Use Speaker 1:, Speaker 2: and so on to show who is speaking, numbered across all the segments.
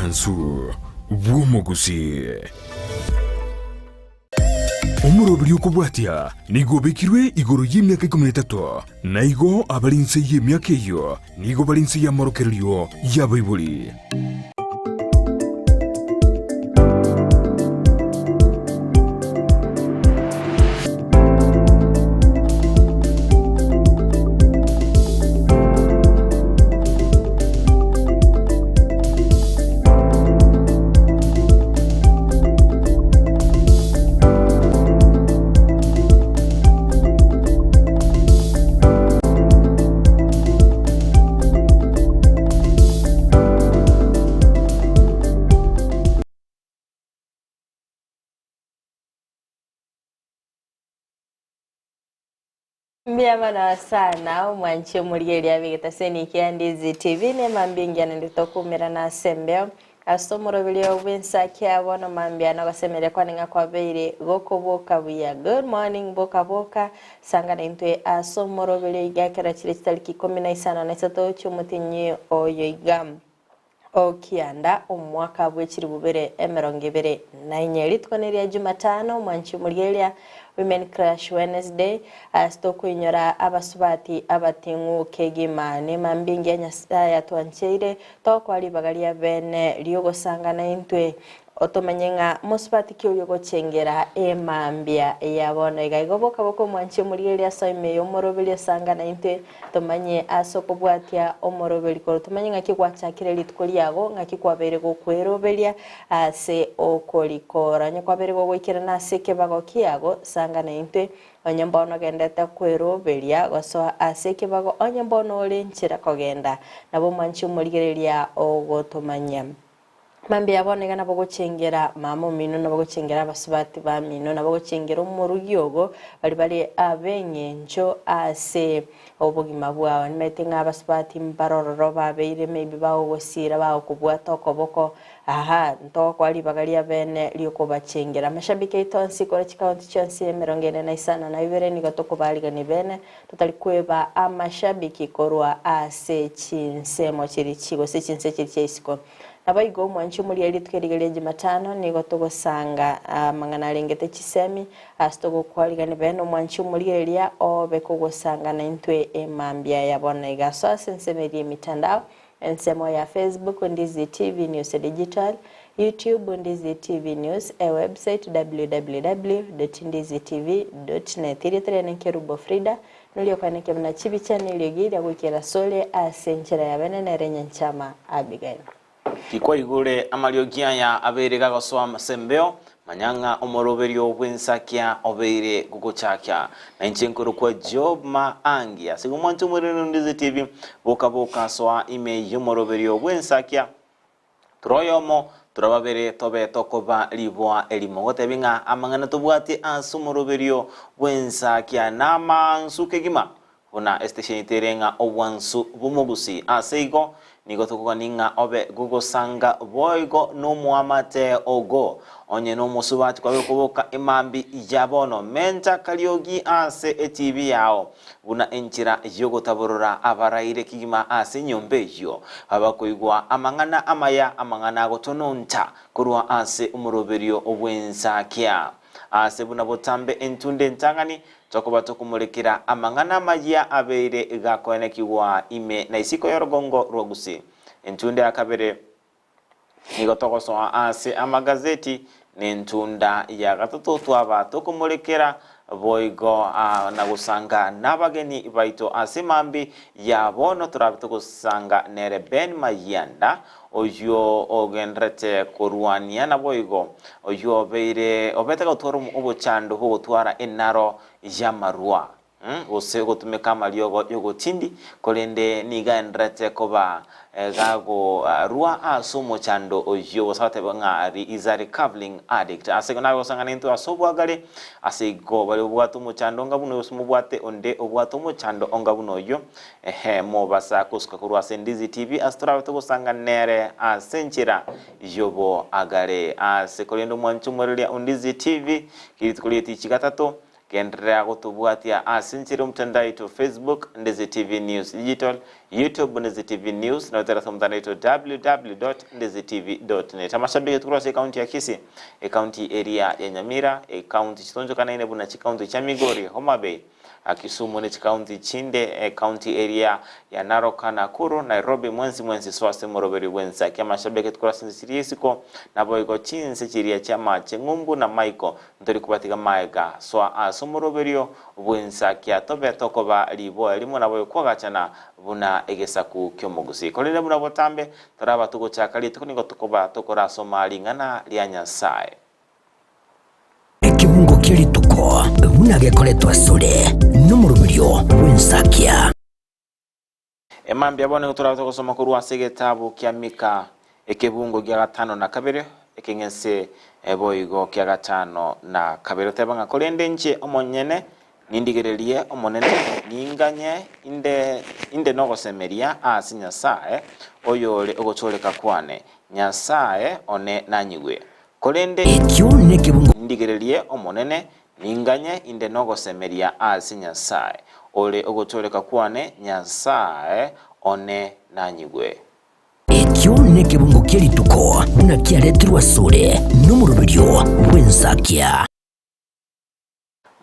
Speaker 1: Obwansu bw'omogusii. Omoroberi okobwatia nigo obekirwe igoro y'emiaka ikomi na etato, na igo abare inse y'emiaka eyio nigo bare inse y'amorokererio y'abaibori.
Speaker 2: Mbuya mono sana omwanchi omorigereria abegete ase eniki ya Ndizi TV ne mambia engiya naende tokumerana ase embeo ase omoroberio bw'ensaki ya bono mambia nogosemeria kwane ng'a kwabeire gokoboka buya. Good morning boka boka sanga naintwe ase omoroberio iga ekero chire chitariki ikomi na isano na isato chi'omotienyi oyo iga. O kianda omwaka bwe chilifu bibere emerongo ebere na inye. Rituko neria Jumatano, omwanchi omorigereria, Women Crush Wednesday, ase tokoinyora abasubati abating'u kegima. Nemambia engiya Nyasaye atwancheire, tokoa ribaga ria bene ri'ogosangana intwe Otomanye ng'a mosubati ki oria ogochengera emambia ya bono iga. Igo boka boka omwanche omorigereria ase ime y'omoroberi asanga naintwe tomanye ase okobwatia omoroberi korwa tomanye ng'aki gwachakire rituko riago, ng'aki kwabeire gokweroberia ase okorikora. Onye kwabeire gogoikerana ase ekebago kiago, sanga naintwe. Onye mbono ogendete kweroberia gosoa ase ekebago, onye mbono ore nchera kogenda, nabo omwanche omorigereria ogotomanyia. Mambia bono iga nabo gochengera mama omino, nabo gochengera abasubati bamino, nabo gochengera omorugi ogo, baria bare ab'eng'encho ase obogima bwao. Nimaete ng'a abasubati mbare ororo babeire maybe bagogosira bagokobwata okoboko, aha, ntogokoa ribaga ria bene ri'okobachengera. Amashabiki aito onsi korwa chikaunti chionsi emerongo ene na isano na ibere nigo tokobarigania bene, totari kweba amashabiki korwa ase chinsemo chiria chi gose chinse chiria chia isiko. Naboigo omwanchi omoria rituko eriga ria Jumatano nigo togosanga amang'ana arengete chisemi ase togokwarigania bene omwanchi omoria eria obe kogosanga naintwe emambia ya bono iga. Soa ase ensemo eria emitandao, ensemo ya Facebook Ndizi TV News Digital, YouTube Ndizi TV News, ewebsite www.ndizitv.net. Erieta riane Nkerubo Frida, noria okwaneke buna chibicha na eriogi ria goikera asore ase enchera ya bene nere Nyanchama Abigail.
Speaker 3: Tikwaigure amariogi aya abeire gagosoa ase embeo, manya ng'a omoroberio bw'ensakia obeire gogochakia. Na inche nkorokwa Job Maangi, ase igo mwanche omorero Ndizi TV, boka boka soa ime y'omoroberio bw'ensakia. Tura oyomo, tura babere, tobe tokoba riboa erimo. Gotebi ng'a amang'ana tobwate ase omoroberio bw'ensakia namansu kegima, buna esitesheni tere ng'a obwansu bw'omogusi. Ase igo, nigo tokogania ng'a obe gogosanga boigo nomoamate ogo. Onye nomosubati kwabe koboka emambi ya bono, menta kariogi ase etibi yao. Buna enchera y'ogotaborora abaraire kegima ase enyomba eyio, abakoigwa amang'ana amaya, amang'ana agotononta korwa ase omoroberio bw'ensakia. Aase buna botambe entunda entang'ani, tokoba tokomorekera amang'ana amayia abeire gakoenekigwa ime na isiko y'orogongo rwa Gusii. Entunda ya kabere Nigo togosoa ase amagazeti nentunda ya gatato twaba tokomorekera boigo na gosanga nabageni baito ase mambi ya bono torabe togosanga nere Ben Mayianda oyio ogenderete korwania naboigo oyio obeire obete gotwara obochando bwogotwara enaro yamarwa. Gose gotumeka amariogo y'ogotindi, korende nigo aendererete koba gagorua ase omochando oyio, gose agateba ng'a he is a recovering addict. Ase igo nabe gosang'ana intwe ase obwagare, ase igo baria babwate omochando onga buna oyo gose mobwate onde obwate omochando onga buna oyio, ehe, mobasa kosuka korwa ase Ndizi TV ase torabe togosanga nere ase enchera y'oboagare. Ase korende omwanche omoereria o Ndizi TV, rituko ri'etichi gatato, Genderera gotobwatia ase enchera y'omotandao oito Facebook, Ndeze TV News Digital, YouTube, Ndeze TV News, na goetera ase omotandao oito www.ndezetv.net. Amashabiki korwa ase ekaunti ya Kisii, ekaunti eria ya Nyamira, ekaunti chitonchokanaine buna chikaunti chia Migori, Homa Bay, Kisumu ne chikaunti chinde, ekaunti eria ya Narok, Nakuru, Nairobi, mwensi mwensi soa ase omoroberio bw'ensaki. Amashabiki korwa ase chinse chiria isiko, naboigo chinse chiria chi'amache, ng'umbu na maiko, Ntori kobatiga magega, soa ase omoroberio bw'ensakia, tobe tokoba riboa rimo naboigo kwagachana buna egesaku ki'omogusii. Korende buna botambe toraba togochaka rituko nigo tokoba tokorasoma ring'ana ria Nyasae.
Speaker 4: Ekebungo kie rituko buna gekoretwa asore nomoroberio bw'ensakia.
Speaker 3: Emambia bono nigo torabe togosoma korwa ase egetabu kia Mika, ekebungo gia gatano na kabere, ekeng'ese boigo kia gatano na kabere. Oteba ng'a korende inche omonyene nindigererie Omonene, ninganye inde inde nogosemeria ase Nyasae oyore ogotooreka kwane, Nyasae one nanyigwe. Korende
Speaker 4: Ekio nekebungo.
Speaker 3: nindigererie Omonene, Ninganye inde nogosemeria ase Nyasae, ore ogotooreka kwane, Nyasae one nanyigwe.
Speaker 4: Ekio nekebungo kie rituko buna kiaretirwe asore nomoroberio bw'ensakia.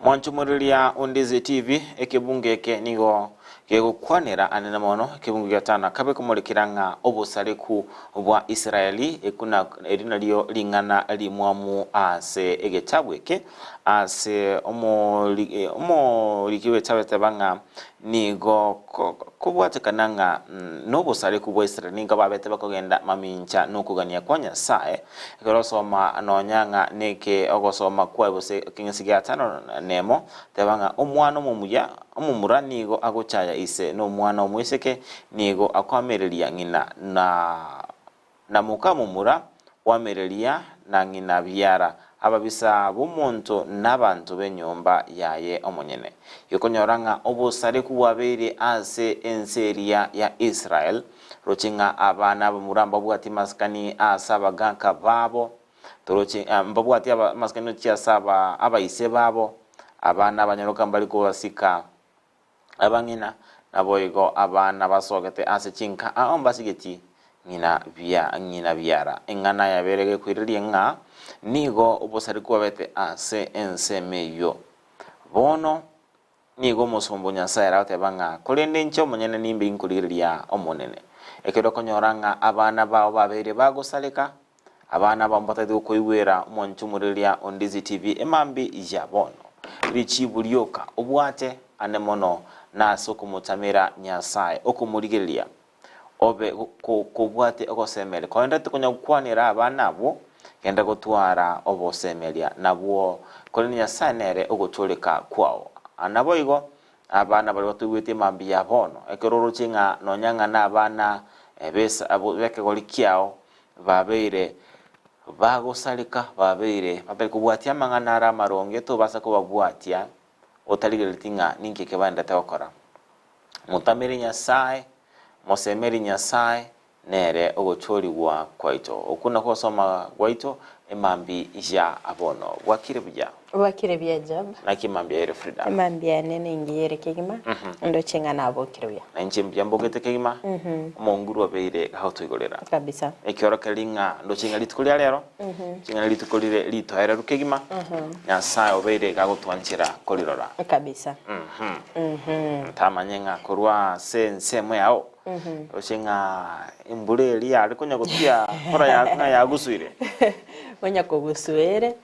Speaker 3: Mwanchomoriria Ondizi TV, ekebungo eke nigo gegokwanera anene mono, ekebungo gia tano na kabe komorekera ng'a obosareku bwa Israeli, ekuna eri nario ring'ana rimwamu ase egetabu eke, ase omoriki bw'egetabu eteba ng'a nigo kobwatekana ng'a nobosareku bwa Israeli nigo babete bakogenda mamincha nokogania kwa Nyasae, ekero osoma nonya ng'a neke ogosoma kwaye gose ekeng'ese gia tano nemo, teba ng'a omwana omomuya Omomura nigo agochaya ise, na omwana omoiseke nigo akoamereria ng'ina, na na moka momura oamereria na ng'ina biara, ababisa b'omonto nabanto b'enyomba yaye omonyene. Gekonyora ng'a obosareku bwabeire ase ense eria ya Israel, roche ng'a abana abamura mbabwati masikani ase abagaaka babo, Toroche mbabwati amasikani gochia ase abaise babo, abana abanyaroka mbare kobasika abang'ina, naboigo abana basogete ase chinka ao mbasigeti ng'ina ng'ina biara. Eng'ana yabeire gekoireria ng'a nigo obosariku bwabete ase ensemo eyio. Bono Nigo omosomba o Nyasae aragoteba ng'a, Korende inche omonyene nimbe inkorigereria Omonene. Ekero okonyora ng'a abana bao babeire bagosareka, abana bao mbatagete gokoigwera omwancho omorigereria o Ndizi TV emambi ya bono. Richibu rioka obwate ane mono nase okomotamera Nyasae, okomorigereria obe kobwate ogosemeria. Korende tikonya gokwanera abana abwo, genda gotwara obosemeria nabwo, korende Nyasae nere ogotooreka kwao. Naboigo abana baria batoigwete mambia bono, ekero oroche ng'a nonya ng'a nabana b'ekegori kiao babeire bagosareka, babeire batari kobwatia amang'ana are amaronge, tobasa kobabwatia otarigerereti ng'a ninki ekebaendete gokora. Motamere Nyasae, mosemerie Nyasae, nere ogotoorigwa kwaito. Okwo nakwo ogosoma gwaito emambi ya bono. Bwakire buya?
Speaker 2: Bwakire buya Job.
Speaker 3: Naki emambi yaire Frida?
Speaker 2: Emambi yane nengiya ere kegima, ndoche ng'a nabokire buya.
Speaker 3: Na inche mbuya mbogete kegima, omonguru obeire gagotoigorera.
Speaker 2: Kabisa.
Speaker 3: Ekiorokererio ng'a ndoche ng'a rituko ria rero, ng'a rituko rire ritoereru kegima, Nyasae obeire gagotwanchera korirora.
Speaker 2: Kabisa.
Speaker 3: Ntamanye ng'a korwa ase ensemo yao, roche ng'a embura eria yare konya gotia kora ng'a yagusuire.
Speaker 2: Konya kogusua ere,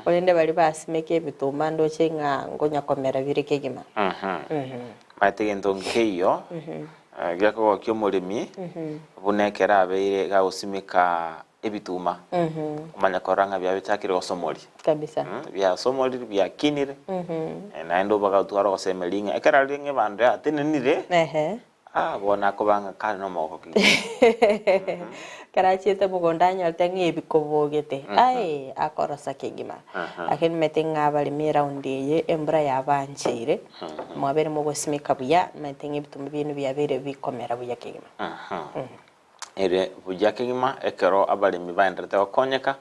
Speaker 2: korende baria basimeka ebituma ndoche ng'a nkonya komera bire kegima.
Speaker 3: Maete gento nkeiyo gekogokia omoremi buna ekero abeire gagosimeka ebituma, omanye korora ng'a biabechakire gosomoria.
Speaker 2: Kabisa.
Speaker 3: Biasomorire, biakinire, naende obagatwara ogosemeria ng'a ekero arire ng'a ebando yatenenire,
Speaker 2: Ehe.
Speaker 3: ah, bono akoba ng'a kare nomogoko kegima.
Speaker 2: Ekero achiete mogondo anyorete ng'a ebikobogete, aye, akorosa kegima. Lakini nimanyete ng'a abaremi eraundi eye embura yabancheire, mwabeire mogosimeka buya, nimanyete ng'a ebituma biaino biabeire bikomera buya kegima.
Speaker 3: Ere buya kegima ekero abaremi baenderete gokonyeka,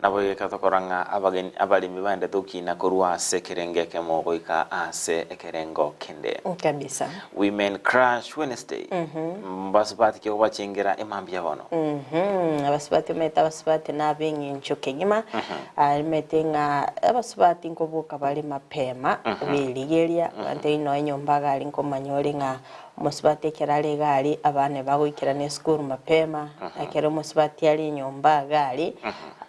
Speaker 3: Naboigo tokora ng'a abageni abaremi baendete gokina korwa ase ekerengo ekemo goika ase ekerengo kende.
Speaker 2: Kabisa.
Speaker 3: Women Crush Wednesday. Mbasubati ki okobachengera emambia bono?
Speaker 2: Abasubati omanyete abasubati nabe eng'encho kegima, omanyete ng'a abasubati nkoboka bare mapema berigeria, abanto nonya enyomba iga aria nkomanya ore ng'a omosubati ekero are iga aria abana bagoikerana esukuru mapema, ekero omosubati are enyomba iga aria,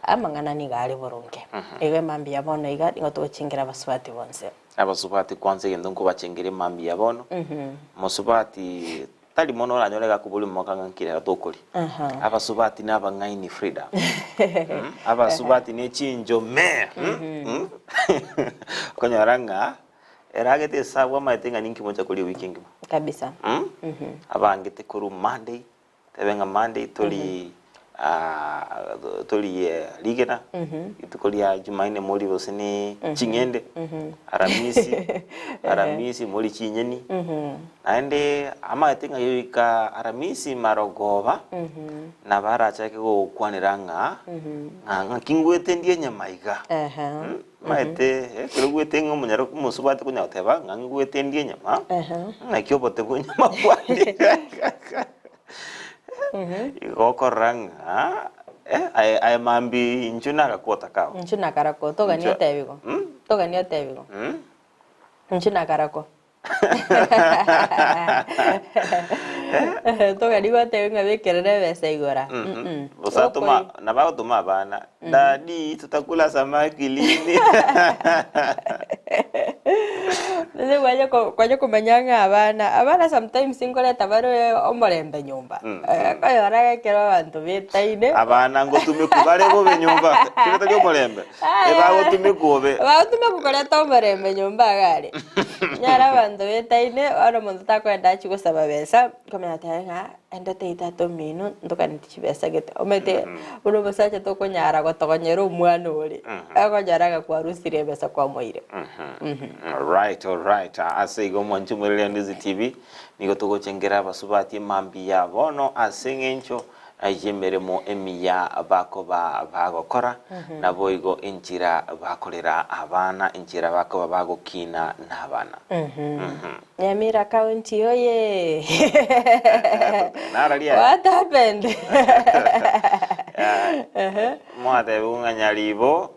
Speaker 2: amang'ana nigo are boronge. Igo emambia bono iga nigo togochengera abasubati bonsi.
Speaker 3: Abasubati kwanza egento nkobachengera emambia bono, mosubati tari mono oranyore gakoboria omoka ng'a nki rero tokoria. Abasubati na abang'aini Frida. Abasubati ne chinchome. Okonyora ng'a eragete esabu amaete ng'a ninki mocha koria ewiki engima.
Speaker 2: Kabisa.
Speaker 3: Abangete korwa Monday, tebe ng'a Monday tori torie rigena, rituko ria Jumanne morie gose ne ching'ende, Aramisi, Aramisi morie chinyeni, naende amaete ng'a goika Aramisi marogoba, nabo arachake gogokwanera ng'a, ng'a ng'aki ngwete ndie enyama iga. Maete ekero ogwete ng'a omonyare omosubati okonyara goteba ng'a ngwete ndie enyama, naki obote bwa enyama bwandire. Igo okorora ng'a aye aye mambia inchuo nagakwota kao.
Speaker 2: Inchuo nakarako, togani
Speaker 3: Inchuo-
Speaker 2: otebigwa.
Speaker 3: Mm?
Speaker 2: Togani otebigwa.
Speaker 3: Mm?
Speaker 2: Inchuo nakarako. Togani gotebigwa ng'a bekerere ebesa igora. Mm-mm.
Speaker 3: Gose atoma
Speaker 2: Okori-
Speaker 3: nabo agotoma abana, daddy tutakula samaki lini?
Speaker 2: Gose kwanya ko- kwanya komanya ng'a abana, abana sometimes nkoreta bare omorembe nyomba. Okonyora ekero abanto betaine.
Speaker 3: Abana ngotumekwa bare bobe nyomba, kere tari omorembe, ebagotumekwa obe.
Speaker 2: Bagotumekwa koreta omorembe nyomba iga are. Nyora abanto betaine, bono omonto takoenda achie gosaba besa, okomanya goteba ng'a ende tei tata omino ntokaneti chibesa gete. Omanyete buna omosacha tokonyara gotogonyera omwana ore, okonyora ng'a kwarusirie ebesa kwamoire.
Speaker 3: Alright, alright. Ase igo mwanche omorere Ndizi TV, nigo togochengera abasubati mambia bono ase eng'encho y'emeremo emiya bakoba bagokora, naboigo enchera bakorera abana, enchera bakoba bagokina nabana.
Speaker 2: Nyamira County oye!
Speaker 3: Nararia.
Speaker 2: What happened?
Speaker 3: Mwatebiwa ng'a Nyaribo,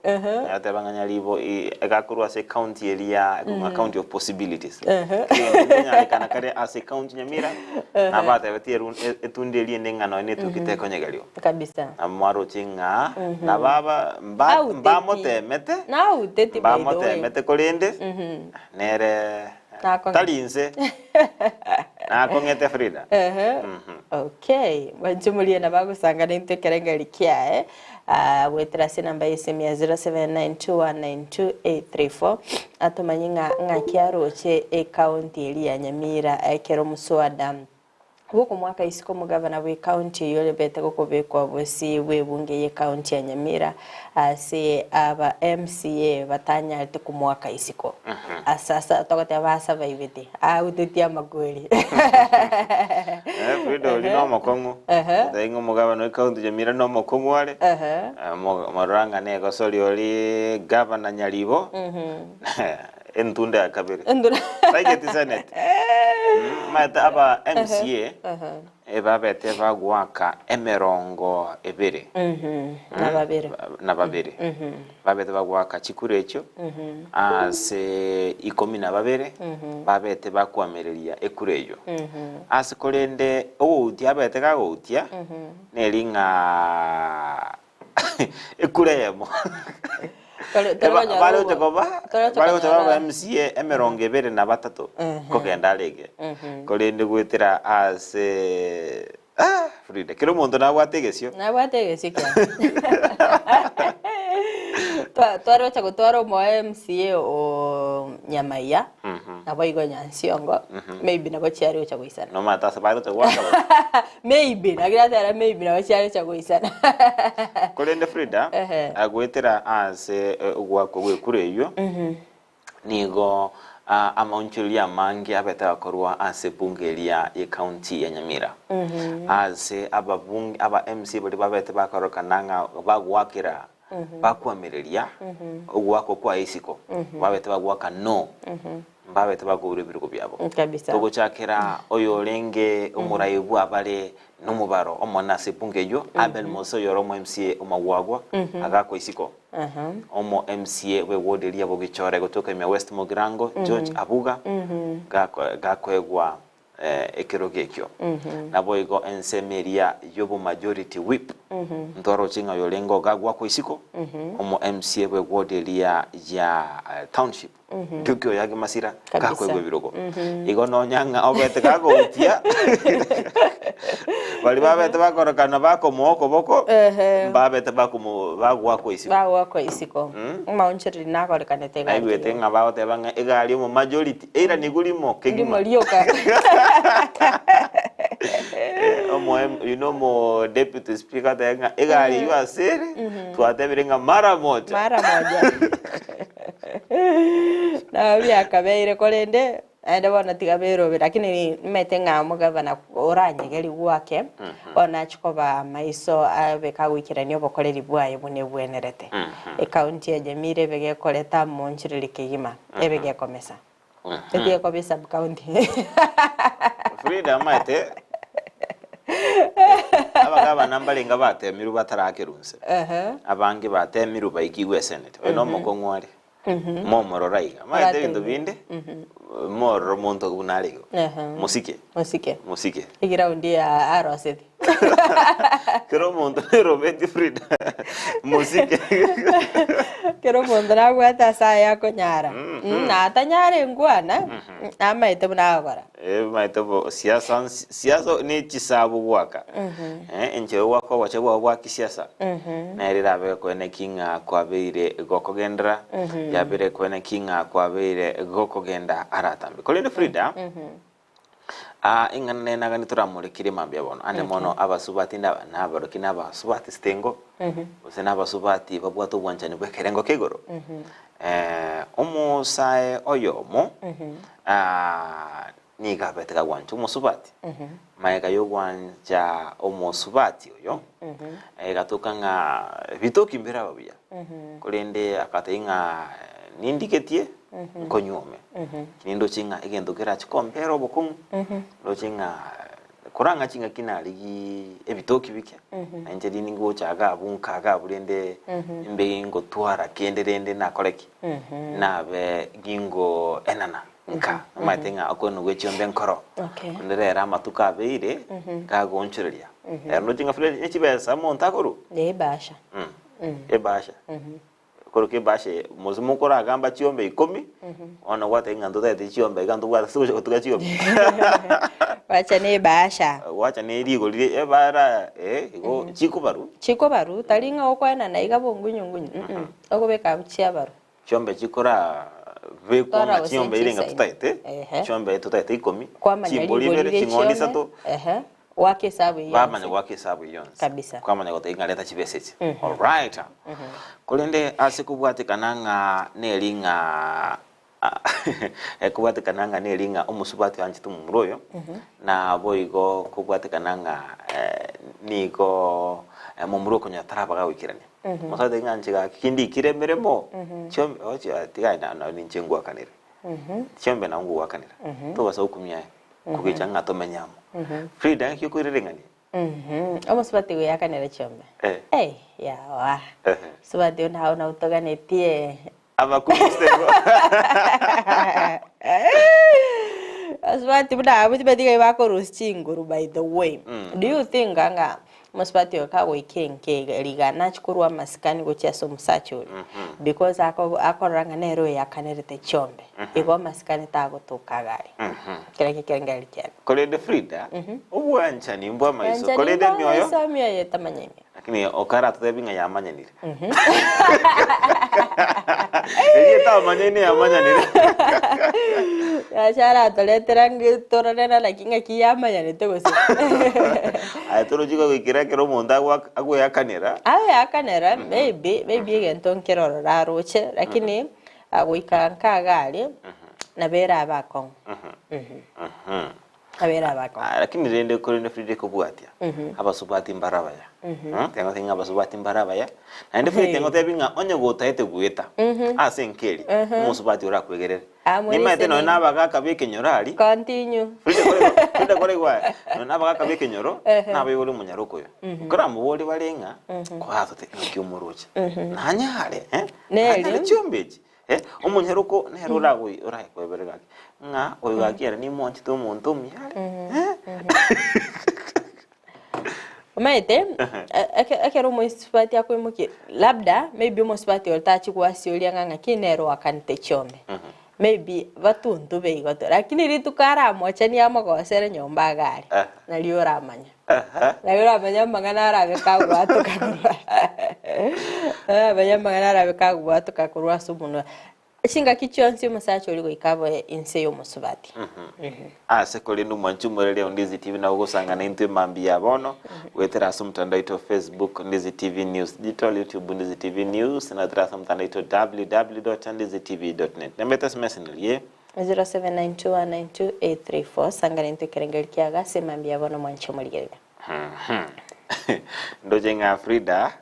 Speaker 3: yateba ng'a Nyaribo egakorwa ase ecounty eria ekong'a county of possibilities. Egento nkenyarekana kare ase ecounty Nyamira, nabatebetie eru etundi eria ende ng'a nonya na etuki tekonyegerio.
Speaker 2: Kabisa.
Speaker 3: Na mwaroche ng'a nabo aba mba
Speaker 2: Auteti.
Speaker 3: mbamotemete,
Speaker 2: Nauteti by the way.
Speaker 3: mbamotemete korende nere
Speaker 2: Nakong'ete.
Speaker 3: tari inse, nakong'ete Frida.
Speaker 2: Ehe. Okay, mwanche morie nabo agosanga naintwe ekerengeri kiaye ah, goetera ase enamba ya esimu ya 0792192834 atomanye ng'a ng'aki aroche ecounty eria ya Nyamira ekero omuswada bw'okomwaka isiko omogavana bw'ecounty eyio orebete gokobekwa bosio bw'ebunge y'ecounty ya Nyamira ase aba MCA batanyarete komoaka isiko ase ase togoteba basabaibete auteti amakweri.
Speaker 3: Frida oria nomokong'u otebi ng'a omogavana o county Nyamira nomokong'u are morora ng'a negosori oria gavana Nyaribo entunda ya kabere taigeti senate omanyete aba MCA Ebabete bagoaka emerongo ebere
Speaker 2: Na babere.
Speaker 3: na babere. Babete bagoaka chikura echio ase ikomi na babere babete bakoamereria ekura eyio. Ase korende ogoutia abete kagoutia neri ng'a ekura eyemo
Speaker 2: Tore- tore
Speaker 3: Eba-
Speaker 2: konyora
Speaker 3: bare gocha
Speaker 2: obo-
Speaker 3: koba
Speaker 2: tore gocha
Speaker 3: bare gocha
Speaker 2: konyora-
Speaker 3: baba MCA emerongo ebere na batato kogenda arenge korende goetera ase ah, Frida kera omonto nabwate egesio
Speaker 2: Nabwate egesio kiaye. Twa- Tware gocha gotwara omo MCA o Nyamaiya, naboigo Nyansiongo, maybe nabo chiare gocha goisana.
Speaker 3: Nomanyete ase bare gocha goaka bobe.
Speaker 2: Maybe, naki nateba maybe nabo chiare gocha goisana.
Speaker 3: Korende Frida,
Speaker 2: Ehe.
Speaker 3: goetera ase ogoakwa gw'ekura eyio, nigo amaonchoreria amange abete agakorwa ase ebunge eria y'ecounty ya Nyamira. Ase ababunge aba MCA baria babete bakorokana ng'a bagoakera. Bakwamireria ogoakwa kwaye isiko, babete bagoaka no, mbabete bakourwa ebirogo biabo.
Speaker 2: Kabisa.
Speaker 3: Togochakera oyorenge omorai bw'abare nomobaro omonene ase ebunge eyio, Abel Mose oyore omo MCA o Magwagwa, agaakwa isiko. Omo MCA bw'eward eria Bogichore gotoka ime ya West Mugirango, George Abuga, gako- gakoegwa ekerogo ekio. Naboigo ensemo eria y'obomajority whip, ntwaroche ng'a oyorenge ogagwakwa isiko, omo MCA bwe ward eria ya township, Duke Oyagi Masira,
Speaker 2: Kabisa.
Speaker 3: gakoegwa ebirogo. Igo nonya ng'a obete gagotia, baria babete bakorokana bakomoa okoboko, mbabete bakomo bagwakwa isiko.
Speaker 2: Bagwakwa isiko. Amaonchoreri nakorekanete iga
Speaker 3: Naigwete ng'a bagoteba ng'a egari omo majority eiranigwe rimo kegima.
Speaker 2: Rimo rioka.
Speaker 3: Omo you know omo deputy speaker atebe ng'a egari eywo ase ere twatebire ng'a mara moja.
Speaker 2: Mara moja. Nabo biakabeire korende Naende bono tiga berobe, lakini nimanyete ng'a omogavana oranyegerigwe ake, bono nachie koba amaiso abe kagoikerania obokoreri bwaye buna ebwenerete. Ecounty ya Nyamira ebe gekoreta amonchoreri kegima, ebe gekomesa. Etige koba esub county.
Speaker 3: Frida amaete abagavana mbarenge batemirwe batarakerwa inse. Abange batemirwe baikigwe esenate. Oyo nomokong'u are. Momorora iga. Omanyete ebinto binde, morore omonto buna are igo. Mosike.
Speaker 2: Mosike.
Speaker 3: Mosike.
Speaker 2: Egiraundi ya aroseti.
Speaker 3: Kera omonto nerobeti Frida. Mosike.
Speaker 2: Kera omonto nabwate ase aye akonyara. Na atanyare nkwana, amaete buna agokora.
Speaker 3: Omanyete bo siasa nsi siasa ne chisabu goaka. Enchera ogoaka oboche bwao bwa kisiasa, nere erabe koene ki ng'a kwabeire gokogenderera, yabere koene ki ng'a kwabeire gokogenda aratambe. Korende Frida, ing'ana nere nagani toramorekire mambia bono, ande mono abasubati nda nabaroki na abasubati sitengo, gose na abasubati babwate obwanchani bw'ekerengo kia igoro. Omosae oyomo nigo abete kagwancha omosubati, magega y'ogwancha omosubati oyo, egatoka ng'a bitoki mbiraba buya, korende agatebia ng'a nindigetie nkonyuome, nindoche ng'a egento kerache kombera obokong'u, ndoche ng'a Korang'a chingaki narigie ebitoki bike, na inche rinde ngocha iga abwo nka iga abwo rende mbe ngotwara kende rende nakore ki? Nabe gingoenana nka, omanyete ng'a okoenana gwe chiombe nkoro.
Speaker 2: Okay.
Speaker 3: Korende rero amatuko abeire, gagoonchoreria. Rero ndoche ng'a Fred ne chibesa omonto akorwa?
Speaker 2: Ebasha.
Speaker 3: Ebasha. Korwa kebasha eye, mose mokoragamba chiombe ikomi, bono gwateba ng'a ntotagete chiombe iga ntobwate ase togocha gotuga chiombe.
Speaker 2: Gwacha na ebasha.
Speaker 3: Gwacha na erigori rie ebara eh, igo chikobarwa.
Speaker 2: Chikobarwa, tari ng'a okoenana iga bongunyungunyu, mm okobeka abwo chiabarwa.
Speaker 3: Chiombe chikora bekwa
Speaker 2: Tora
Speaker 3: ng'a
Speaker 2: gose
Speaker 3: chiombe ere ng'a
Speaker 2: nchisaine.
Speaker 3: totagete,
Speaker 2: Ehe.
Speaker 3: chiombe totagete ikomi,
Speaker 2: Kwamanya
Speaker 3: chimbori
Speaker 2: rigori
Speaker 3: ibere,
Speaker 2: rie
Speaker 3: ching'ondi
Speaker 2: chiombe,
Speaker 3: isato.
Speaker 2: ehe, goaka esabu eyio
Speaker 3: Bamanya
Speaker 2: yonsi.
Speaker 3: goaka esabu eyio yonsi.
Speaker 2: Kabisa.
Speaker 3: Kwamanya goteba ng'a reta chibesa echi. Alright. Korende ase kobwatekana ng'a neri ng'a ekobwatekana ng'a neri ng'a omosubati oanchete omomura oyo, naboigo kobwatekana ng'a nigo momura okonyora taraba gagoikerania. Omosacha oteba ng'a inche gaki kindikire emeremo, chiombe ochi tiga na ninche ngwakanere. Chiombe nabo ngogoakanera. Tobasa gokumia aye. Kogecha ng'a tomenye amo. Frida ng'aki okoirereng'ania?
Speaker 2: Omosubati goyakanera chiombe.
Speaker 3: Eh.
Speaker 2: Ei, yawa.
Speaker 3: Ehe.
Speaker 2: Subati onde nao nautoganetie.
Speaker 3: Abakungu igo.
Speaker 2: Abasubati buna abwo tibatigai bakorusia chinguru by the way. Do you think ng'a Omosubati oyo kagoika enka iga riga nachie korwa amasikani gochia ase omosacha oria because ako akorora ng'a nere oyakanerete chiombe igo amasikani tagotoka iga aria. Kera ekio ekerengererio kiane.
Speaker 3: Korende Frida, obwanchani mbw'amaiso,
Speaker 2: Obwanchani
Speaker 3: korende emioyo,
Speaker 2: mbw'amaiso, emioyo etamanyaini.
Speaker 3: Lakini okaratotebie ng'a yamanyanire. Eria etamanyaine yamanyanire.
Speaker 2: Nyasae aratoretera ng'a torore naki ng'aki yamanyanete gose.
Speaker 3: Aye torochi goikera ekero omonto agoak agoeakanera.
Speaker 2: Agoeakanera maybe, maybe egento nkere ororo aroche, lakini goika nkaga aria, nabo erabe akong'u. Abere abakong'u.
Speaker 3: Ah, lakini rende korende Frida ekobwatia, abasubati mbare abaya. Tengotebi ng'a abasubati mbare abaya, naende Frida tengotebi ng'a onye gotaete goeta ase enka eria, omosubati orakwegerere.
Speaker 2: Ah, more
Speaker 3: Nimaete nonya
Speaker 2: listening.
Speaker 3: na abagaka b'ekenyoro aria,
Speaker 2: Continue.
Speaker 3: Frida kore Frida koraigwe aya, nonya na abagaka b'ekenyoro, nabaibori omonyaroko oyo. Nkoramoborie bare ng'a, kwatote ng'aki omoroche, nanyare eh,
Speaker 2: Neri.
Speaker 3: nanyare chiombe echi. Eh, omonyaroko nere oragoi orakwebere gaki, ng'a oyo gaki ere nimwanchete omonto omuya are, eh.
Speaker 2: Omanyete, eke- ekero omosubati akoimokia labda maybe omosubati oria tachi gwasioria ng'a ng'aki nere oakanete chiombe, maybe batuntube igo to, lakini rituko aramochanie amogosere nyomba iga are, nario oramanya. Nario oramanye amang'ana arabe kagwatoka korwa oramanye amang'ana arabe kagwatoka korwa ase omonwa. Chingaki chionsi omosacha oria goika abe inse y'omosubati.
Speaker 3: Ase korende omwanchi omoreri o Ndizi TV nabo ogosangana intwe mambia ya bono goetera ase omotandao oito o Facebook Ndizi TV News Digital, YouTube Ndizi TV News na goetera ase omotandao oito www.ndizitv.net. Namba yaito SMS nerie
Speaker 2: 0792192834 Sangana intwe ekerengerio kiago ase mambia ya bono mwanche omorigereria.
Speaker 3: Ndoche ng'a Frida,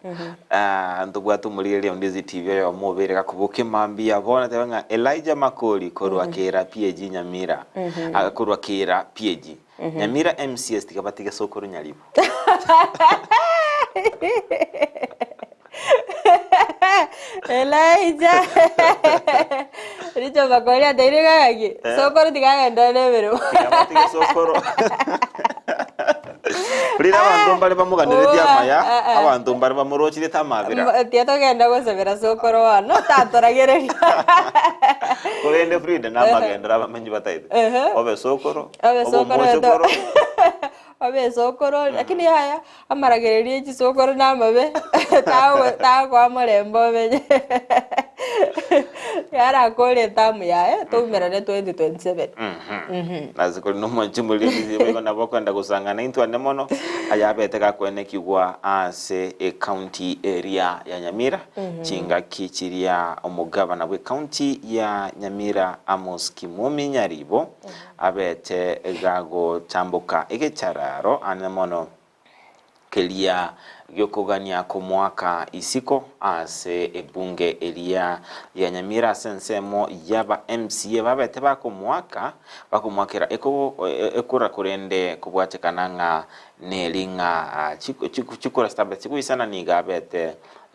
Speaker 3: ah, ntobwate omorigereria onde ase TV oyomo obeire gakoboka emambia bono teba ng'a Elijah Makori korwa Kira PAG Nyamira, ah, korwa Kira PAG. Nyamira MCS tiga batige sokoro nyaribo.
Speaker 2: Elijah Richo Makori ateire ng'a ng'aki sokoro tiga agenderere na emeremo.
Speaker 3: Tiga batige sokoro. Rire abanto mbare bamoganeretie amaya, abanto mbare bamorochirete amabera.
Speaker 2: Tiga togenda gosabera sokoro bono tatoragereria.
Speaker 3: Korende Frida namagendero abamenyi bataete. Obe sokoro,
Speaker 2: Obe
Speaker 3: obe
Speaker 2: sokoro
Speaker 3: omochokoro.
Speaker 2: Obe esokoro, lakini yaya amaragererio e chisokoro namabe tago tagokoa morembe omenye yarakore etamu yaye toumerane 2027.
Speaker 3: Ase kori nomonche omoremisi boigo nabo okoenda gosangana intwe ande mono ayabete gakwenekigwa ase ecounty eria ya Nyamira chingaki chiria omogavana bwe county ya Nyamira Amos Kimumi Nyaribo Abete gagotamboka egechararo ane mono keria gi'okogania komoaka isiko ase ebunge eria ya Nyamira ase ensemo y'aba MCA babete bakomoaka bakomoakera ekura korende kobwatekana ng'a neri ng'a chikura chitabete chikoisana nigo abete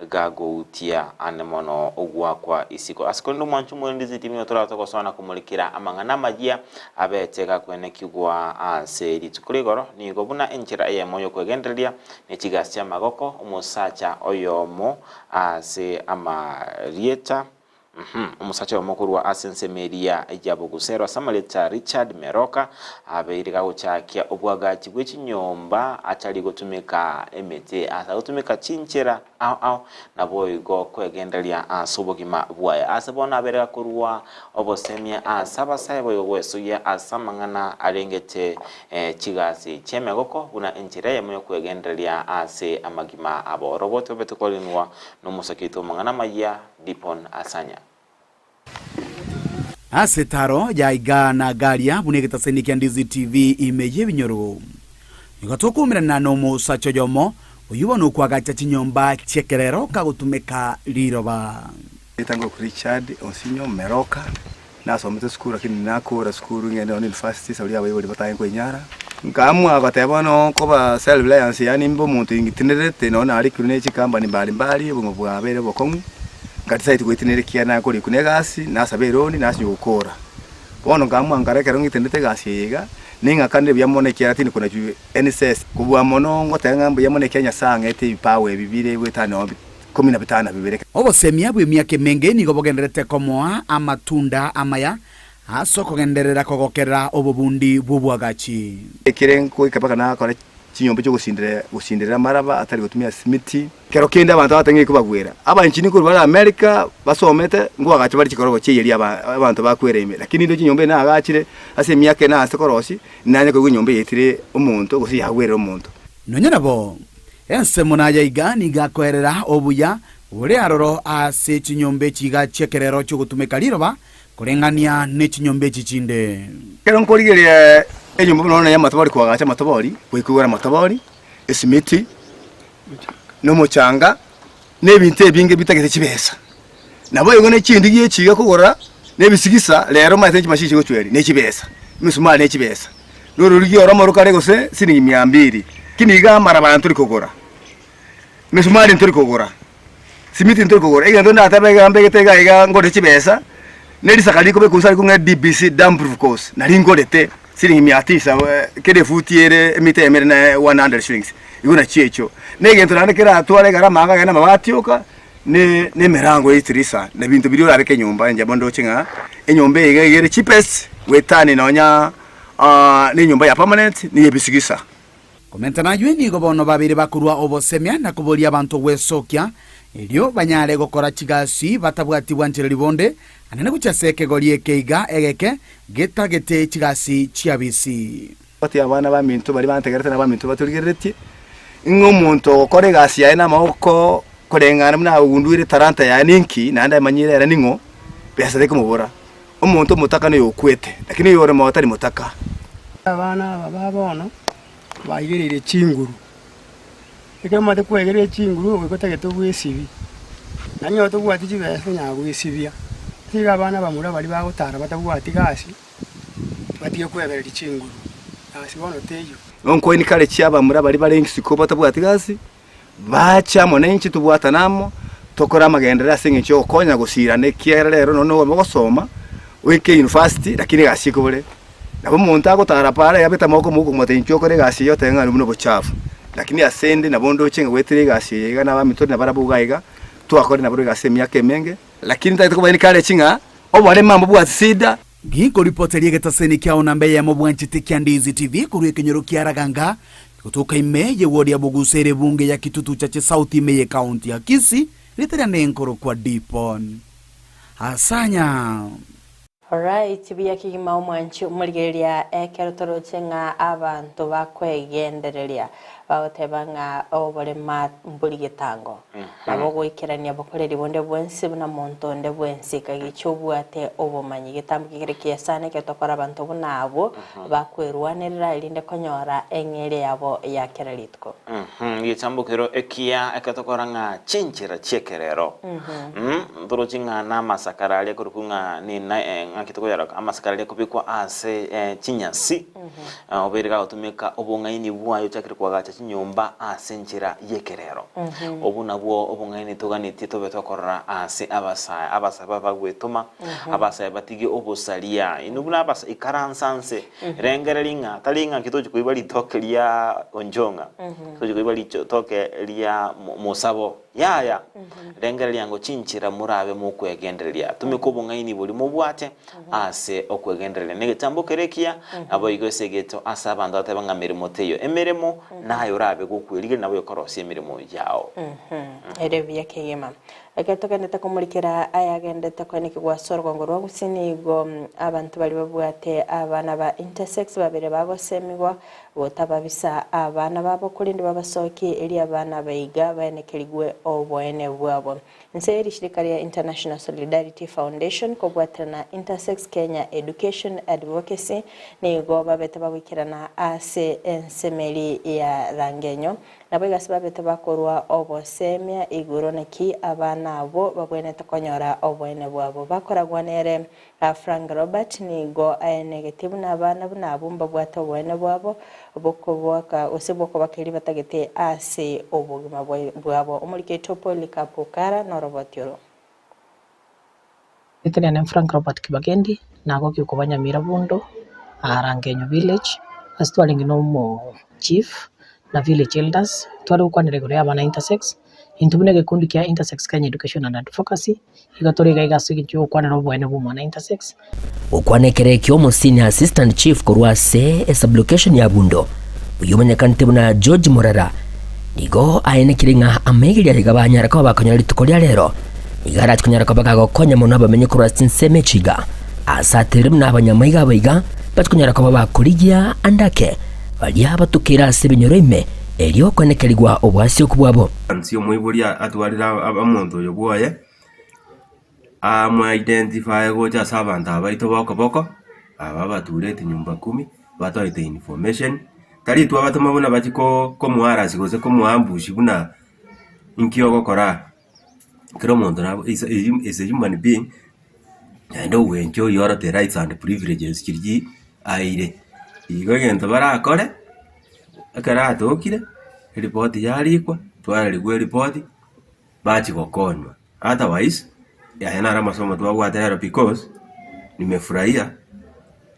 Speaker 3: gagoutia ane mono ogoakwa isiko. Ase korende omwancho omorendisi timiyo torabe togosoa na komorikera amang'ana amayia abete gakwenekigwa ase rituko rigoro, nigo buna enchera eyemo y'okwegendereria ne chigasi chi'amagoko, omosacha oyomo ase amarieta Omosacha oyomo korwa ase ensemo eria ya Bogusero ase amarieta Richard Meroka abeire gagochakia obwagachi bwe chinyomba atari gotumeka emete ase agotumeka chinchera ao ao naboigo kwegendereria ase obogima bwaye. Ase bono abeire gakorua obosemia ase abasae boigo gwesoyia ase amang'ana arengete chigasi chi'emegoko buna enchera eyemo yokwegendereria ase amagima abo. Roboti obete korinwa nomosaki oito amang'ana amayia Dipon Asanya.
Speaker 5: Ase taro ya iga na garia buna egetaseni kia Ndizi TV ime y'ebinyoro. Nigo tokoumerana nomosacha oyomo oyio bono okoagacha chinyomba chi'ekerero kagotumeka riroba.
Speaker 6: Etang'u Richard Osinyo Meroka, Nasomete sukuru lakini nakora sukuru ng'ende nonye university sauri abaibori batange koinyara. Nkaamua goteba bono nkoba self reliance yaani mbe omonto ingitinerete nonye narikirwe ne chicompany mbali mbali obogima bwabeire obokong'u, nka decide goitinera ekiagera nakorikwa na egasi, nasaba eloni nasinywa gokora. Bono nkaamua nkara ekero ng'itinerete egasi eye iga, ning'akanire buya mono ekiagera tindi konachwa any cents. Kobua mono ngoteba ng'a mbuya mono ekiagera Nyasaye ang'ete ebipawa ebi bire goetania nonye ikomi na bitano na bibere.
Speaker 5: Obosemia bw'emiaka emenge nigo bogendererete komoa amatunda amaya ase okogenderera kogokerera obobundi bw'oboagachi.
Speaker 6: Ekere nkoika mpaka nakora chinyomba chi'ogosinderera gosinderera amaraba atari gotumia simiti. Kero kende abanto abatang'ani kobagwera abanchini korwa bare America basomete nkoagacha bare chikorogo chi'eyeria aba abanto bakwera ime. Lakini intwe chinyomba eye naagachire ase emiaka ene ase korosia, nanye koigwa enyomba eye etire omonto gose yagwerire omonto.
Speaker 5: Nonya nabo, Ensemo naye iga nigo akoerera obuya bore aroro ase chinyomba echi iga chi'ekerero chi'ogotumeka riroba, koreng'ania ne chinyomba echi chinde.
Speaker 6: Ekero nkorigereria Enyomba buna bono y'amatobori koagacha amatobori, goika oigore amatobori, esimiti, na omochanga, na ebinto ebinge bitagete chibesa. Naboigo ne chindigi echi iga kogora, na ebisigisa, rero omanyete ne chimashini chigochweria, ne chibesa, emisumari ne chibesa, na ororigi oromo rokare gose siringi mia mbiri, lakini iga amaraba ntori kogora, emesumari ntori kogora, simiti ntori kogora, egento ndatebe iga mbegete iga iga ngore chibesa, ne risaka rikobekwa inse aria ng'a DBC dam proof course, nari ngorete siringi mia tisa kera efuti ere emita eyemo ere na 100 shillings, igo nachio echio. Na egento naende keratware egarama iga na amabati oka, ne emerango ye etirisa, na ebinto biria orabeke enyomba, inche bono ndoche ng'a enyomba eye iga ere cheapest goetania nonya na enyomba ya permanent na eyebisigisa.
Speaker 5: Komenta nayio nigo bono babeire bakorua obosemia na koboria abanto gwesokia, erio banyare gokora chigasi batabwati bwanchereri bonde, anene gochia ase ekegori eke iga egeke getagete chigasi chi'abisi.
Speaker 6: Gati y'abana baminto baria bantegerete na abaminto batorigereretie, ng'a omonto ogokora egasi yaye namaboko koreng'ana buna agunduire etalanta yaye ninki, naende amanyire ere ning'o, besa tekomobora. Omonto omotaka noyo okwete, lakini oyore moyo tari motaka.
Speaker 7: Abana aba ba bono baigereire chinguru, ekero omanyete kwaigereire chinguru goika otagete obwesibie, naende onye tobwati chibesa tonyara gwesibia. Ase igo abana bamura baria bagotara batabwati gasi, batige kwebereria chinguru, gasi bono teiyo.
Speaker 6: Nonkoini kare chi'abamura baria bare isiko batabwati gasi, Bache amo nainche tobwatane amo, tokore amagenderero ase engencho y'ogokonya gosirana, ekiagera rero nonya nobe ogosoma, oike university, lakini egasi ekobore. Nabo omonto agotara paara abete amaboko omouko komotebia inchuo okore egasi eye otebe ng'a buna obochafu. Lakini ase ende nabo ndoche ng'a goetera egasi eye iga na abaminto tore nabarabwo iga iga, twakorire nabarabwo egasi emiaka emenge, lakini ntagete koba encourage ng'a oboremo mbobwati shida.
Speaker 5: Ginkoripoteria egetaseni kiao namba eyemo bwanchete kia Ndizi TV korwa ekenyoro kia Raganga, gotoka ime ye ward ya Bogusa ere ebunge ya Kitutu Chache South ime ye county ya Kisii, rieta riane nkorokwa Dipon Asanya.
Speaker 2: Alright, buya kegima omwanchi omorigereria ekero toroche ng'a abanto bakwegendereria bagoteba ng'a oborema mbori getango. Nabo goikerania bokoreri bonde bwensi buna monto onde bwensi, kagicha obwate obomanyi. Getambo kekere kiya sana ekero tokora abanto buna abwo bakwerwanerera erinde konyora eng'eria yabo ya kera rituko.
Speaker 3: Getambo kero ekiya ekero tokora ng'a chinchera chi'ekerero. Ntoroche ng'a namasakara aria akorokwa ng'a nina ng'aki tokoyaraka amasakara aria akobekwa ase chinyasi. Obeire gagotumeka obong'aini bwaye ochakire koagacha chinyomba ase enchera y'ekerero. Obwo nabwo obong'aini toganetie tobe tokorora ase abasae. Abasae babe bagwetoma, abasae batige obosaria. Inwe buna abasae, ikaransa nse, rengereria ng'a tari ng'a nki tochi koiba ritoke ria Onchong'a, tochi koiba ritoke ria Mosabo. Yaya, rengereria ng'o chinchera morabe mokwegendereria. Tumeka obong'aini boria mobwate ase okwegendereria negetambo kere ekiya, naboigo ase egeto ase abanto bateba ng'a meremo teiyo. Emeremo naye orabe gokwerigeria nabo ekorosia emeremo yao.
Speaker 2: Ere buya kegima. Ekero togendete komorikera ayagendete koenekigwa ase orogongo rwa Gusii nigo abanto baria babwate abana ba intersex babere bagosemigwa gotababisa abana babo korende babasokie erio abana abaiga baenekerigwe oboene bwabo. Inse ye rishirika ria International Solidarity Foundation kobwaterana na Intersex Kenya Education Advocacy nigo babete bagoikerana ase ensemeri ya Rangenyo. Naboigo ase babete bakorwa obosemia igoro naki abana abwo babwenerete konyora oboene bwabo. Bakoragwa nere Frank Robert nigo aenegetie buna abana buna abwo mbabwate oboene bwabo bw'okoboka gose bw'okobaka eria batagete ase obogima bwabo. Omoriki oito Polycarp Okara noroboti oro.
Speaker 8: Erieta riane Frank Robert Kibagendi, nagokia koba Nyamira Bundo, aa Rangenyo village, ase twarenge na omo chief na village elders, tware gokwanera igoro ya abana intersex, intwe buna egekundi kia Intersex Kenya Education and Advocacy, Igo tore iga iga ase eng'encho y'ogokwanera oboene bw'omwana intersex.
Speaker 4: Gokwana ekero ekio omo senior assistant chief korwa ase esublocation ya Bundo, oyio omanyekanete buna George Morara, nigo aenekire ng'a amaigeria aiga banyara koba bakonyora rituko ria rero nigo arache konyara koba gagokonya mono abamenyi korwa ase chinsemo echi iga ase aterire buna abanyamaiga aba iga bache konyara koba bakorigia ande ake baria batukeire ase ebinyoro ime erio koenekerigwa oboasioku bwabo.
Speaker 9: Onsi omoibori atwarire omonto oyo bwoye, amo identify gocha ase abanto aba baito ba okoboko, aba abatureti nyumba kumi. Batoete information, tari twabatoma buna bachie ko komoarasi gose komoambush buna inki ogokora aa. Kera omonto nabo is a is a human being, naende ogwencha oyorote rights and privileges chiria aeire. Igo egento barakore, ekero atokire, eripoti yarikwa, twararigwa eripoti, bachia gokonywa. Otherwise, aya naro amasomo twabwate rero because, nimefurahia,